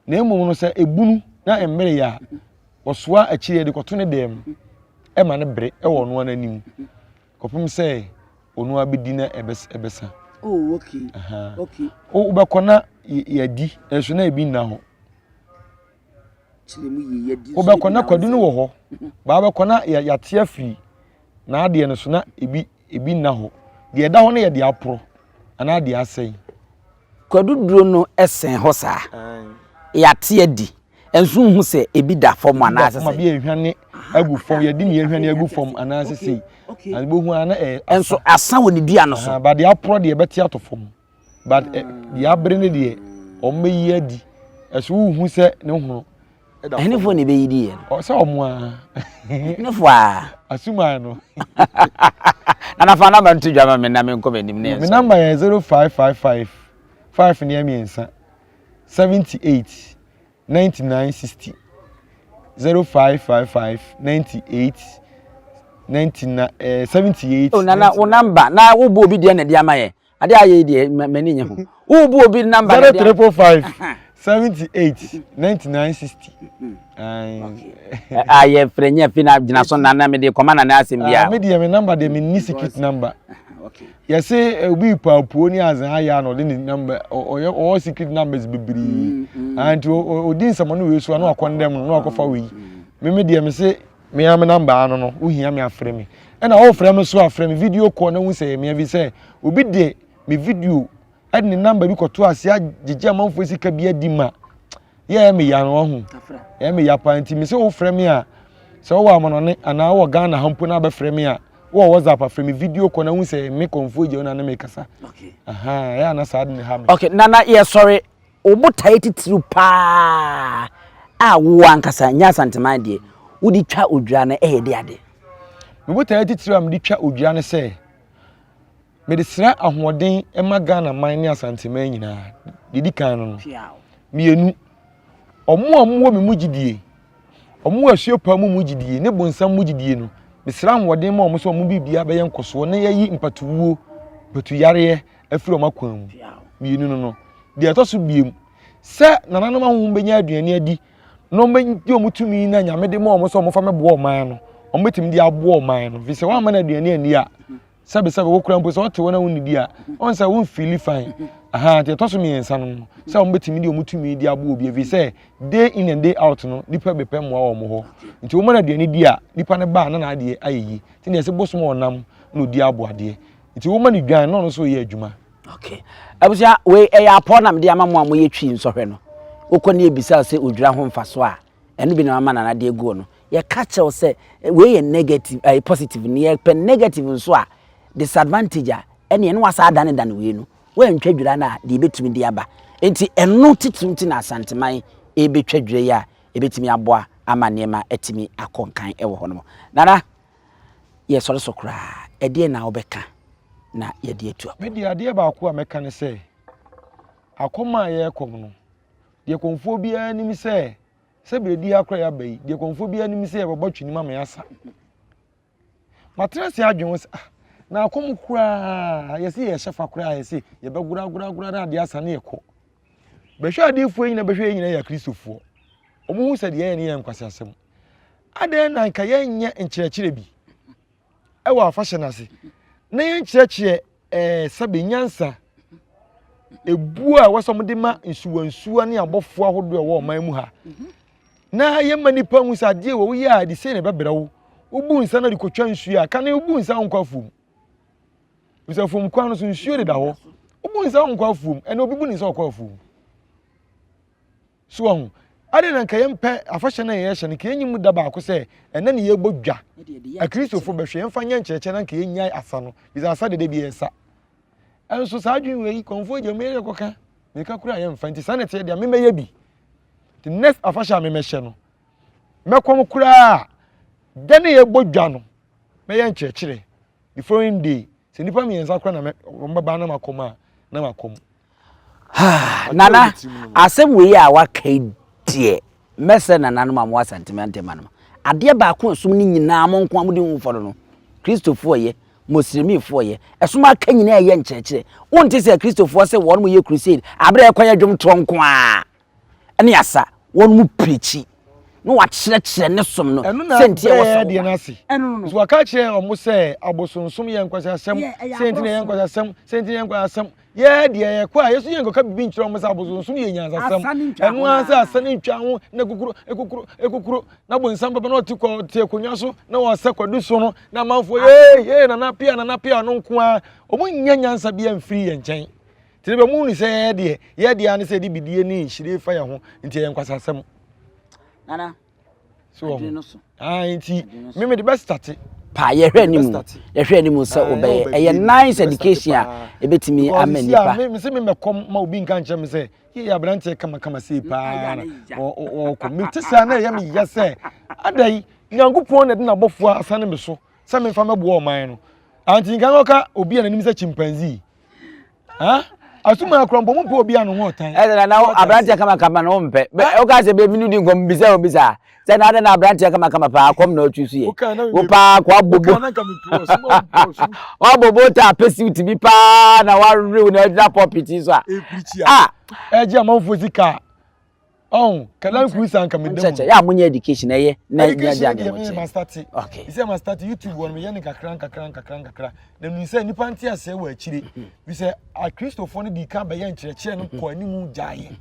Speaker 1: Na mmom no, sɛ ebunu na ɛmmereyɛ a, wɔsoa akyiri de kɔto ne dan mu ma no bere wɔ ɔno ara n'anim kɔpem sɛ ɔno ara bɛdi na ɛbɛsa.
Speaker 2: Oh, okay. Okay.
Speaker 1: Wobɛkɔ na yɛadi nso na ebi nna hɔ. Wobɛkɔ na kwadu no wɔ hɔ. Baa bɛkɔ na yɛate afiri n'adeɛ no so na ebi ebi nna hɔ. Deɛ ɛda hɔ no yɛ deɛ aporɔ anaa deɛ asɛe.
Speaker 2: Kwadu duro no sɛn hɔ saa. Yɛate adi. Nso nhu sɛ ebi da fam anaasɛ
Speaker 1: sɛ. Bi ehwane agu fam, yɛde ne ehwane agu fam anaasɛ sei. Na bohu a na ɛyɛ.
Speaker 2: Nso asa wɔ ne dua no so.
Speaker 1: Ba deɛ aporɔ deɛ ɛbɛte ato fam. But deɛ abere ne deɛ wɔn bɛyi adi. Ɛso wohu sɛ ne hono.
Speaker 2: Ɛhenefoɔ na ɛbɛyi di yɛ
Speaker 1: no? Sɛ ɔmo a.
Speaker 2: Ɛhenefoɔ a.
Speaker 1: Asuman no.
Speaker 2: Nana fa namba nto dwa ma me na menkɔ m'anim ne
Speaker 1: Me namba yɛ 0555 5 ne mmiɛnsa 78 99 60 0555 98 99 eh, 78.
Speaker 2: Oh, nana wo namba na wobɔ obi deɛ na ɛde ama yɛ. Ade a ayɛ yi deɛ m'ani nye ho. Wobu obi namba
Speaker 1: na deɛ. 0345 78 99 60.
Speaker 2: Ayɛ frɛ nyɛ fi na gyina so na na mede kɔma na na asɛm biara.
Speaker 1: Me deɛ me namba deɛ me ni secret number. Yɛse eh, obi paapuo ne adze ayɛ a na ɔde ne number ɔyɛ ɔwɔ secret numbers bebree. Nti odi nsɛmɔ no wei so a na wakɔ ndɛm no na wakɔfa wei. Me me deɛ me se Me ara me number ano no, wohia me afrɛ me. Ɛna wofrɛ me so afrɛ me video call na hu sɛ ɛyɛ me ɛfiri sɛ obi de me video ɛde ne number bi kɔto ase agyegye amanfoɔ sika bi adi ma yɛ me ya no wahu. Ɛyɛ me ya paa nti me sɛ wofrɛ me a sɛ wowɔ amanɔne anaa wowɔ Ghana ha mpo na abɛfrɛ me a wowɔ WhatsApp afrɛ me video call na hu sɛ me kɔmfoɔ gya na ne me kasa.
Speaker 2: Okay.
Speaker 1: Aha, ɛyɛ ana saa de ne ha me.
Speaker 2: Okay, nana yɛsɔre Wo botaeɛ titiriw pa ara a wo ankasa, nyɛ Asanteman deɛ, wode twa odwira no yɛ de ade?
Speaker 1: Me botaeɛ titiriw a mede twa odwira ne sɛ, Mede srɛ ahoɔden ma Ghana man ne Asanteman nyinaa. Deɛ ɛdi kan no no. Mmienu, wɔn a wɔwɔ me mu gyidie, wɔn wɔ asuo mu mu gyidie ne bonsam mu gyidie no, mesrɛ ahoɔden ma wɔn sɛ wɔn biribiara bɛyɛ nkɔsoɔ na yɛayi mpatuwuo, mpatuyareɛ afiri wɔn akwan mu. Mmienu no no. Deɛ ɛtɔ so biem, sɛ nananom ahonhom bɛnya aduane adi na wɔbɛgye wɔn tumi na Nyame de ma wɔn sɛ wɔmfa mɛboa ɔman no, wɔbɛtumi de aboa ɔman no. Firi sɛ wɔamma no aduane anni a, sɛbesɛbe wo koraa mpo sɛ ɔte hɔ na wonnidi a, ɔn sɛ wonfeeli fine. Aha, nti ɛtɔ so mmiɛnsa no no, sɛ wɔbɛtumi de wɔn tumi de aboa obi, ɛfiri sɛ day in and day out no, nipa bɛpɛ mmoa wɔ wɔn hɔ. Nti wɔma no aduane di a, nipa no ba a na n'adeɛ ayɛ yie. Nti na yɛsɛ bosom a ɔnam na ɔdi aboadeɛ. Nti woma no dwan na ɔno nso reyɛ adwuma.
Speaker 2: Okay. Abusua, wei ɛyɛ apɔ na mede ama mo a moyɛ twi nsɔhwɛ no. Wokɔ ne yɛbisa sɛ odwira ho mfaso a, ɛno bi na mama Nana de aguo no. Yɛka kyerɛ wo sɛ wei yɛ negative, ɛyɛ positive, ne yɛpɛ negative nso a, disadvantage a, ɛne ɛno wasa adanedane wei no. Woantwa dwira no a, deɛ ɛbɛtumi de aba. Enti ɛno titiriw nti na Asanteman ɛrebɛtwa dwira yi a ɛbɛtumi aboa ama nneɛma atumi akɔ nkan wɔ hɔ nom. Nana, yɛsɔre so koraa, ɛdeɛn na wobɛka na yɛde atu
Speaker 1: akɔ? Me deɛ adeɛ baako a mɛka ne sɛ, akɔm a yɛrekɔm no, deɛ kɔmfoɔ biara nim sɛ, sɛ berɛdi ha koraa yɛaba yi, deɛ kɔmfoɔ biara nim sɛ yɛbɛbɔ twenim ama yɛasa. Matena ase adwene ho sɛ, ah, na akɔm koraa, yɛse yɛhyɛ fa koraa, yɛse yɛbɛgoragoragoraa na adeɛ asa ne yɛkɔ. Bɛhwɛ adeefoɔ nyina bɛhwɛ yɛn nyina yɛ akristofoɔ. Wɔn hu sɛ deɛ yɛyɛ no yɛ nkwaseasɛm. Adɛn na nka yɛnyɛ nkyerɛkyerɛ bi ɛwɔ afahyɛ no ase na yɛnkyerɛkyerɛ ɛɛ sɛbe nyansa ebuo a ɛwɔ sɛ wɔde ma nsuwansuwa ne abɔfoɔ ahodoɔ a ɛwɔ ɔman mu ha na yɛma nipa hu sɛ adeɛ wɔ woyɛ a ɛde sei na ɛbɛbrɛ wo wobu nsa na de kɔtwa nsuo a kane wobu nsa nkɔ afuom sɛ afuom kwan no so nsuo deda hɔ wobu nsa nkɔ afuom ɛna obi bu ne nsa ɔkɔ afuom So wahu? Adɛn na nka yɛmpɛ afahyɛ no a yɛhyɛ no, nka yɛnyi mu da baako sɛ ɛnɛ ne yɛbɔ dwa. Akristofo bɛhwɛ yɛmfa nyɛ nkyerɛkyerɛ na nka yɛnyae asa no. Bisa asa dede bi yɛsa. Ɛnso saa adwene wei kɔnfoɔ gya mu yɛyɛ kɔka. Meka kura yɛmfa nti saa na ɛteɛ deɛ memɛyɛ bi. The next afahyɛ a memɛhyɛ no, mɛkɔm koraa da ne yɛbɔ dwa no, mɛyɛ nkyerɛkyerɛ. The following day, sɛ nnipa mmiɛnsa koraa na wɔn bɛba na makɔm a, na makɔm.
Speaker 2: Nana, asɛm wei a waka yi deɛ, mɛsrɛ nananom a mowɔ Asanteme Antɛma no, adeɛ baako a ɛsom no nyinaa mo nko a mode ho fɔ no no, Kristofoɔ yɛ, Muslimifoɔ yɛ, ɛsom aka nyinaa ɛyɛ nkyerɛkyerɛ. Wonte sɛ Kristofoɔ sɛ wɔn yɛ crusade, aberɛ a ɛkɔyɛ dwomtoɔ nko a. ne asa, wɔn mu pirikyi na wakyerɛkyerɛ ne som no
Speaker 1: ɛno na
Speaker 2: sɛ nti ɛwɔ sɛ
Speaker 1: bɛɛ deɛ no ase
Speaker 2: ɛno
Speaker 1: so waka kyerɛ wɔn sɛ abosonsom yɛ nkwaseasɛm sɛ nti na yɛ nkwaseasɛm sɛ nti na yɛ nkwaseasɛm yɛ deɛ yɛkɔ a yɛso yɛ nkɔka biribi nkyerɛ wɔn sɛ abosonsom yɛ nyansasɛm ɛno ara sɛ asa ne ntwa ho na kukuro ekukuro ekukuro na bonsam papa na ɔte kɔ te akonnwa so na ɔsɛ kwadu so no na amanfoɔ yee yee nana pia nana pia no nko ara wɔn nyɛ nyansa bi amfiri yɛn nkyɛn Nti bɛ mu ni sɛ yɛyɛ deɛ yɛ deɛ ne sɛ yɛde bidie ne nhyire fa yɛn ho nti ɛyɛ nkwasasɛm.
Speaker 2: Nana,
Speaker 1: so wɔ ho. Ah, nti me me de bɛ starte.
Speaker 2: Pa yɛhwɛ anim yɛhwɛ anim sɛ wobɛyɛ ɛyɛ nice education a ebetumi ama nipa.
Speaker 1: Me me se me mɛkɔm ma obi nka nkyerɛ me sɛ yɛ yɛ aberanteɛ kamakama sei paa na ɔkɔ me te saa na ɛyɛ me yɛ sɛ adai Nyankopɔn na ɛde n'abɔfoɔ asane me so sɛ memfa mɛboa ɔman no anti nka ɔka obi a n'anim sɛ chimpanzee asuma akora mpɔ mo mpɛ obi a ne ho ɔtan.
Speaker 2: Ɛsɛ na na aberanteɛ kamakama no wompɛ woka sɛ bɛmi no di nkɔm bisa obi saa sɛ na adɛ na aberanteɛ kamakama paa kɔm na ɔtwi so yɛ wo paa kɔ abobo wabobo ta apɛsi wotumi paa na warew na agyina pɔpiti so a
Speaker 1: ah ɛgye amanfoɔ sika ɔn kalan kuru sa nka meda mu
Speaker 2: yɛ a monyɛ education ɛyɛ na nya
Speaker 1: gya deɛ mo kyerɛ okay sɛ ma start youtube wɔn meyɛ ne kakra nkakra nkakra nkakra na nu sɛ nipa nte aseɛ wɔ akyire bi sɛ akristofoɔ no di kan bɛyɛ nkyerɛkyerɛ no kɔ anim gyaeɛ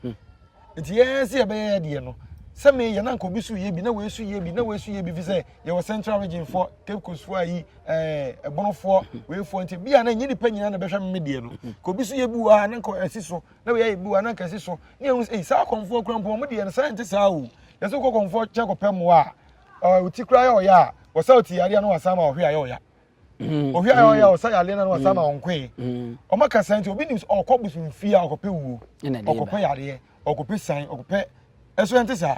Speaker 1: nti yɛn sɛ yɛbɛyɛ deɛ no sɛ meyɛ na nka obi so yɛ bi na wei so yɛ bi na wei so yɛ bi fi sɛ yɛwɔ central region foɔ cape coast foɔ ayi ɛɛ ɛbɔnfoɔ wei foɔ nti bi a na nyɛ nipa nyinaa na bɛhwɛ me deɛ no ka obi so yɛ bi wɔ ha na nka ɛsi so na wei ayɛ bi wɔ ananka si so ne ɛhu sɛ saa akɔmfoɔ kura mpo wɔn deɛ no saa nte saa o yɛsɛ wokɔ kɔmfoɔ kyɛ kɔpɛ mmoa a ɔti kura yɛ ɔyɛ a wɔsa ɔti yareɛ no wasan ma ɔhwe ayɛ ɔya mm. ɔhwe ayɛ ɔya ɔsa yareɛ no wasan ma mm. ɔnkoe mm. ɔma kasa nti obi nim sɛ ɔkɔ bosom fie a ɔkɔpɛ wuo ɔkɔpɛ yareɛ ɔkɔpɛ san ɔkɔpɛ ɛso ɛnte saa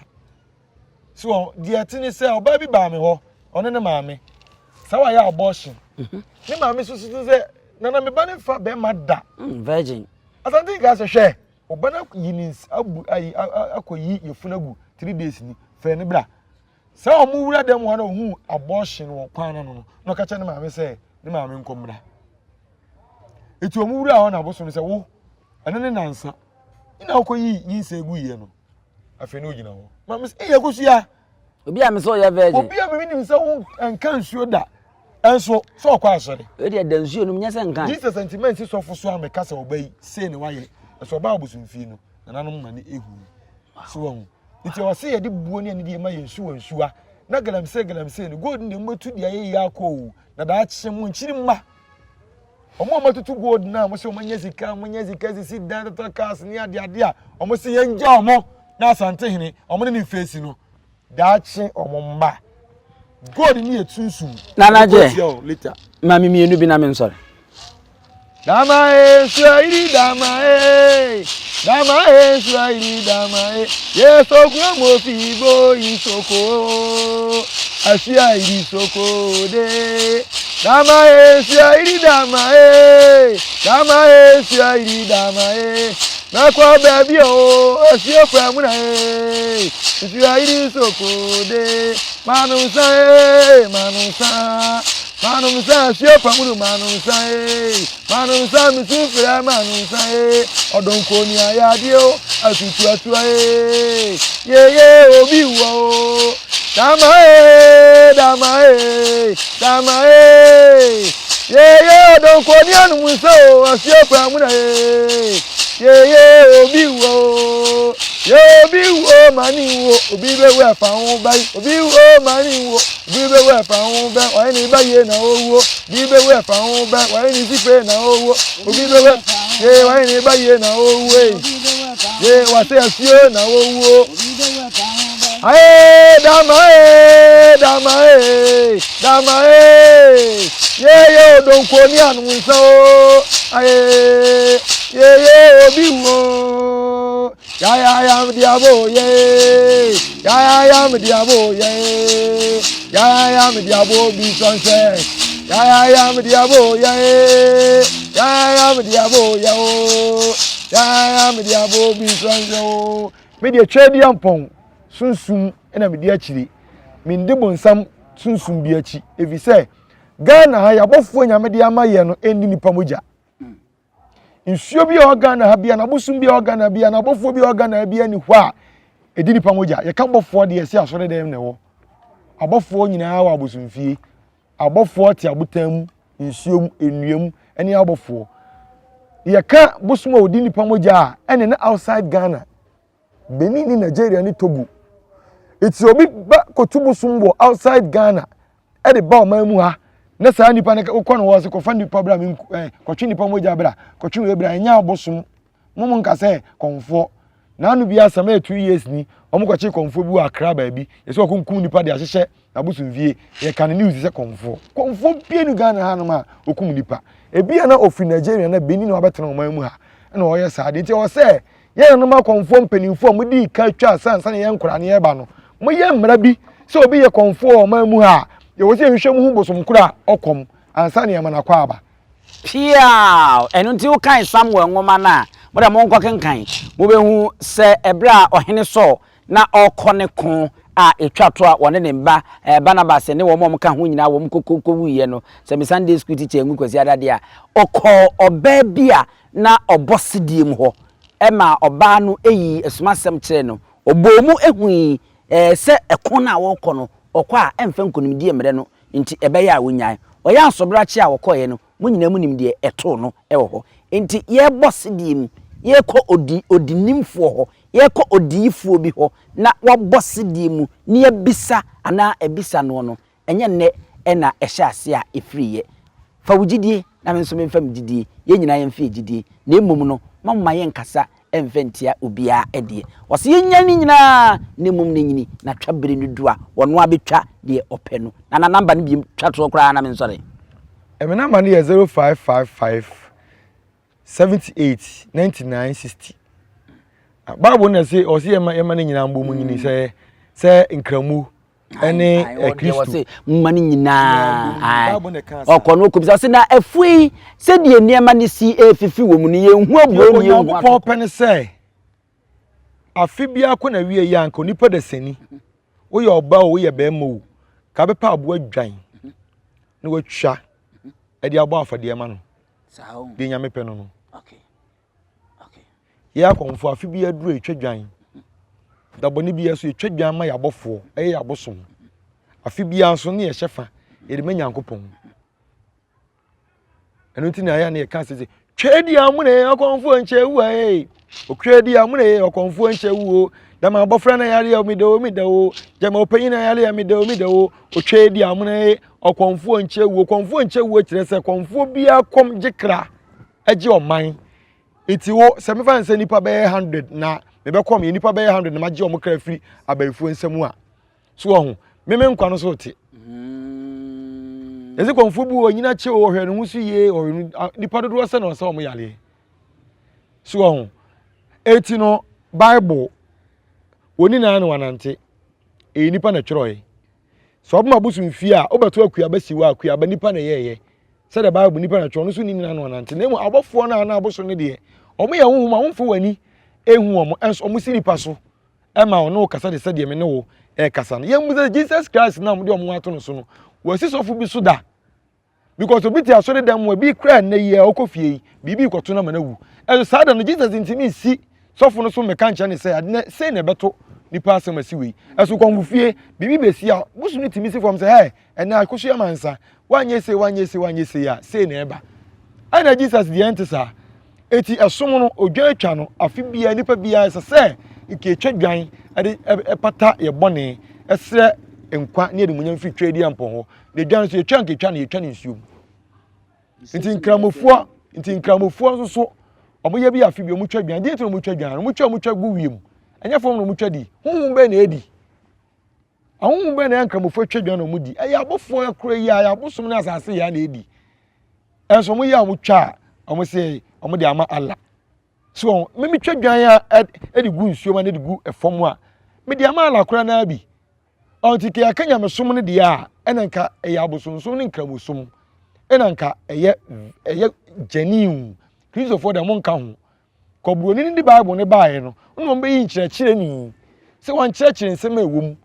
Speaker 1: So wɔn deɛ ɛte ne sɛ ɔbaa bi baa me hɔ ɔne ne maame sɛ wayɛ abortion mhm. ne maame so so sɛ Nana me ba no nfa bɛrima da.
Speaker 2: Mm, virgin.
Speaker 1: Asante nka sɛ hwɛ ɔba no yi ne nsa abu ayi akɔ yi yɛfunu agu 3 days ni, fɛ ne bra. Sɛ ɔmo wura dɛm hɔ na ohun abortion wɔ kwan no no na ɔka kyerɛ ne maame sɛ ne maame nkɔ mmra. Eti ɔmo wura hɔ na abosom sɛ wo ɛno ne nansa ɛna ɔkɔ yi nyinsɛn gu yie no. Afei na ogyina hɔ maame sɛ ɛyɛ kosua.
Speaker 2: Obi a mi sɛ ɔyɛ virgin.
Speaker 1: Obi a mi nim sɛ wo nka nsuo da ɛnso sɛ ɔkɔ asɔre.
Speaker 2: Ebi deɛ da nsuo no nyɛ sɛ nka.
Speaker 1: Jesus nti mɛnsi sɔfo so a mɛka sɛ ɔba yi sei na wayɛ ɛsɛ ɔba abosomfie no nananom ma ne ehu so wɔn nti ɔsɛ yɛde buo ne anidie ma yɛn nsuwa nsuwa na galamsey galamsey no gold ne mu etu deɛ ayɛ yie akɔ o na daakye mu nkyiri mma wɔn a wɔatutu gold na wɔn sɛ wɔn anya sika, wɔn anya sika sisi dan, totɔ cars ne adeade a wɔn sɛ yɛn gya wɔn na Asantehene wɔn ne ne nfeesi no daakye wɔn mma gold ne yɛ tunsum.
Speaker 2: Nana gye maame mmienu bi na me nsɔre.
Speaker 1: Dama e suairi dama e, dama e suairi dama e, ye soko mo fi bo isoko, asuairi soko de. Dama e suairi dama e, dama e suairi dama e, mɛkɔ baabi o asuo kwa mu na e, suairi soko de. Manu nsa e, manu nsa. Manu nsa asuo pa mu no manu nsa e, manu nsa misu frɛ manu nsa e, ɔdɔnkoni ayadeɛ o atutu atua e, yeye obi wɔ o, dama e, dama e, dama e, yeye ɔdɔnkoni anum nsa o asuo pa mu na e, yeye obi wɔ o, ye obi wɔ mani wo, obi bɛ wɔ ɛfa ho ba yi, obi wɔ mani wo. Obi bɛwu ɛfa ho bɛ wɔyɛ ne ba yie na owuo. Obi bɛwu ɛfa ho bɛ wɔyɛ ne sife na owuo. Obi bɛwu ye wɔyɛ ne ba yie na owuo ye wɔsɛ asuo na owuo. Aye dama e, dama e, dama e, ye ye odonko ni anum nsa o. Aye ye ye obi wo. Ya ya ya mi diabo ye. Ya ya ya mi diabo ye. Ya ya ya mi diabo bi sɔnsɛ. Ya ya ya mi diabo ye. Ya ya ya mi diabo ye o. Ya ya ya mi diabo bi sɔnsɛ o. Me deɛ Tweaduampɔn sunsum na medi akyire. Mendi bonsam sunsum bi akyi ɛfiri sɛ Ghana ha yɛabɔfoɔ Nyame de ama yɛ no ɛnni nipa mogya. Nsuo bi a ɛwɔ Ghana ha bi anaa bosom bi a ɛwɔ Ghana ha bi anaa abɔfoɔ bi a ɛwɔ Ghana ha bi ani hɔ a ɛdi nipa mogya. Yɛka bɔfoɔ deɛ ɛsɛ asɔre dɛm na ɛwɔ. Abɔfoɔ nyinaa wɔ abosomfie. Abɔfoɔ te abotan mu, nsuo mu, nnua mu ne abɔfoɔ. Yɛka bosom a ɔdi nipa mogya a ɛne ne outside Ghana. Benin ne Nigeria ne Togo. Eti obi ba kɔtu bosom wɔ outside Ghana ɛde ba ɔman mu ha na saa nipa no wokɔ no hɔ sɛ kɔfa nipa bra me eh, kɔtwe nipa mogya bra, kɔtwe wei bra, ɛnyɛ abosom. Mo mo nka sɛ kɔnfoɔ. N'ano bi asɛm ɛyɛ 2 years ni, wɔn kɔkye kɔnfoɔ bi wɔ Accra baabi, yɛsɛ ɔkunkum nipa de ahyehyɛ n'abosomfie, yɛka ne news sɛ kɔnfoɔ. Kɔnfoɔ bie no Ghana hanom a okum nipa. Ebi a na ofiri Nigeria na Benin na wabɛtena ɔman mu ha ɛna ɔyɛ saa deɛ. Nti ɛwɔ sɛ yɛn nananom akɔmfoɔ mpanimfoɔ a modii ka twa asa ansa na yɛn nkwadaa no yɛreba no, moyɛ mmara bi sɛ obi yɛ kɔmfoɔ wɔ ɔman mu ha a, yɛwɔ sɛ yɛhwehwɛ mu hu bosom koro a ɔkɔm ansa na yɛama no akwaaba.
Speaker 2: Piaw! Ɛno nti wokan Samuel nwoma no a, mo deɛ monkɔ kenkan, mobɛhu sɛ ɛberɛ a ɔhene Saul na ɔrekɔ ne ko a ɛtwa to a wɔne ne mba Barnabas ne wɔn a wɔka ho nyinaa wɔn kɔkɔwuiɛ no, sɛ me Sunday school teacher angu Kwasiada deɛ a, ɔkɔɔ ɔbaa bi a na ɔbɔ sedie mu hɔ maa ɔbaa no yii asumasɛm kyerɛɛ no. Ɔbɔɔ mu hui sɛ ɛko no a wɔrekɔ no, ɔkɔ a ɛmfa nkonimdie mmrɛ no nti ɛbɛyɛ a ɔnnyae. Ɔyɛ asobrakye a ɔkɔeɛ no, mo nyinaa monim deɛ ɛtoo no wɔ hɔ. Enti yɛrebɔ sedie mu, yɛrekɔ odi odinimfoɔ hɔ, yɛrekɔ odiyifoɔ bi hɔ na wabɔ sedie mu na yɛabisa anaa abisa noɔ no, Ɛnyɛ nnɛ na ɛhyɛ aseɛ a ɛfiriiɛ. Fa wo gyidie na me nso memfa me gyidie, yɛn nyinaa yɛmfa yɛn gyidie, na mmom no momma yɛnkasa mfa ntia obiara deɛ. Ɔse yɛnnya ne nyinaa na mmom no nyini na twa bere no du a, ɔno ara bɛtwa deɛ ɔpɛ no. Nana number no biom twa toɔ koraa na mensɔre.
Speaker 1: Me number no yɛ 0555 78 99 60. Bible na ɛse ɔse yɛma yɛma ne nyinaa mbɔ mu nyini sɛ sɛ nkramu. Ɛne Kristo.
Speaker 2: Mma no nyinaa. Ɔkɔ no ɔkɔbisa ɔsɛ na afuo yi sɛdeɛ nneɛma no si ɛrefifi wɔ mu no yɛnhu aburo ne yɛnhu
Speaker 1: atoko. Onyankopɔn pɛ ne sɛ afe biara na wie yi a nka onipa dasani woyɛ ɔbaa o woyɛ bɛrima o ka bɛpɛ aboa dwan na watwa ɛde abɔ afɔdeɛ ma no deɛ Nyame pɛ no no. Yɛ akɔmfoɔ afe bi aduru a yɛtwa dwan. Da bɔne biara so yɛtwa dwan ma yɛn abɔfoɔ, ɛyɛ yɛn abosom. Afe biara nso ne yɛhyɛ fa yɛde ma Nyankopɔn. Ɛno nti na ayɛ na yɛka sɛ sɛ twɛdi amuna yɛ ɔkɔmfoɔ nkyɛ wu a Otwadi amuna yɛ ɔkɔmfoɔ nkyɛ wu o. Dama abɔfra na yare a omida o mida o. Gyama ɔpanyin na yare a mida o mida o. Otwadi amuna yɛ ɔkɔmfoɔ nkyɛ wu. Ɔkɔmfoɔ nkyɛ wu kyerɛ sɛ kɔmfoɔ biara kɔm gye kra. Ɛgye ɔman. Nti wo sɛ mefa no sɛ nipa bɛyɛ hundred na mebɛkɔ me nipa bɛyɛ hundred na magye wɔn kra firi abayifoɔ nsam a so wɔ ho meme nkwa no so te. Yɛsɛ kɔnfoɔ bi wɔ nyina kyɛ o ɔhwɛ ne ho so yie ɔhwɛ no nipa dodoɔ sɛ na ɔsɛ wɔn yareɛ so wɔ ho. Eti no Bible wɔn nyinaa na wɔanante ɛyɛ nipa na ɛtwerɛeɛ. Sɛ ɔbɛma bosom fie a wobɛto akuaba si hɔ a akuaba nipa na ɛyɛɛyɛ. Sɛdeɛ Bible nipa na twerɛ no so nni nyina no anante na mmom abɔfoɔ no a na abosom no deɛ wɔn yɛ honhom a womfa w'ani ehu wɔn ɛnso wɔn si nipa so ɛma wɔn ne wo kasa de sɛdeɛ me ne wo ɛkasa no yɛn mu sɛ Jesus Christ na wɔn de wɔn ato no so no wɔasi sɔfo bi so da because obi te asɔre dan mu ebi kura nnɛ yi a ɔkɔ fie yi biribi kɔto no ama no awu ɛso saa da no Jesus ntumi nsi sɔfo no so mmɛka nkyerɛ ne sɛ ade na sei na ɛbɛto nipa asɛm asi wei ɛso kɔnfo fie biribi bɛsi a bosom no tumi si fam sɛ hɛ ɛnɛ akosua mansa wanyɛ sei wanyɛ sei wanyɛ sei a sei na ɛba ɛna Jesus deɛ ɛnte saa eti ɛsom no odwan atwa no afe biara nipa biara ɛsɛ sɛ nka etwa dwan ɛde ɛpata yɛ bɔne ɛsrɛ nkwa ne animuonyam firi twa adi ampɔn hɔ na edwan nso yɛtwa nka etwa no yɛtwa no nsuo mu nti nkramofoɔ nti nkramofoɔ nso so wɔn yɛ bi afe bi wɔn twa dwan deɛ nti na wɔn twa dwan wɔn twa wɔn twa gu wiem ɛnyɛ fam na wɔn twa di huhum bɛn na edi ahohom bɛn na ɛyɛ nkramofoɔ twa dwan na wɔn di ɛyɛ abofoɔ akoro yi a ɛyɛ abosom ne asase yɛ na edi ɛnso wɔn yɛ a wɔn twa a wɔn sɛ wɔn de ama Allah so wɔn mímí twa dwan a ɛde gu nsuo mu a ɛde gu fam a mede ama Allah koraa naa bi. Ɔnti ka yɛka nyamesom no deɛ a, ɛna nka ɛyɛ abosonsom ne nkramosom. Ɛna nka ɛyɛ ɛyɛ genuine. Kristofoɔ deɛ monka ho. Kɔ buroni no de Bible no baeɛ no, ɛna wɔn bɛyi nkyerɛkyerɛni sɛ wɔnkyerɛkyerɛ nsɛm a ɛwɔ mu.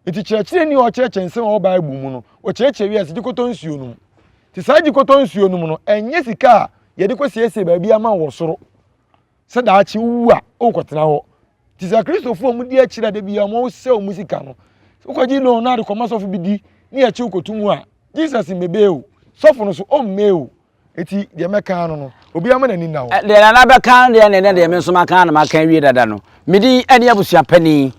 Speaker 1: Nti kyerɛkyerɛni a ɔkyerɛkyerɛ nsɛm a ɛwɔ Bible mu no, ɔkyerɛkyerɛ wiase gye kɔtɔ nsuo nom. Nti saa gye kɔtɔ nsuo nom no, ɛnyɛ sika a yɛde kɔsiesie baabi ama wɔ soro. sɛ daakye wowu a worekɔtena hɔ. Nti sɛ Kristofo a wɔdi akyiri a da biara wɔsɛ wɔn sika no, wokɔgye loan na ade kɔma sɔfo bi di ne yɛkye wokɔto mu a, Jesus mmebe o, sɔfo no so ɔmmee o. Eti deɛ mɛka ano no, obiara ma n'ani nna hɔ.
Speaker 2: Deɛ Nana bɛka no deɛ na ɛnɛ deɛ me nso maka na maka awie dada no. Me din ne abusua panin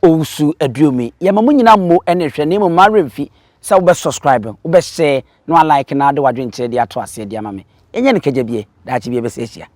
Speaker 2: Owusu Aduomi. Yɛma mo nyinaa mmo ne hwɛ na mmom mma werɛ mfi sɛ wobɛ subscribe, wobɛ share na wa like na wode w'adwenkyerɛ de ato aseɛ de ama me. Yɛnyɛ no kagya bie, daakye bi yɛbɛsan ahyia.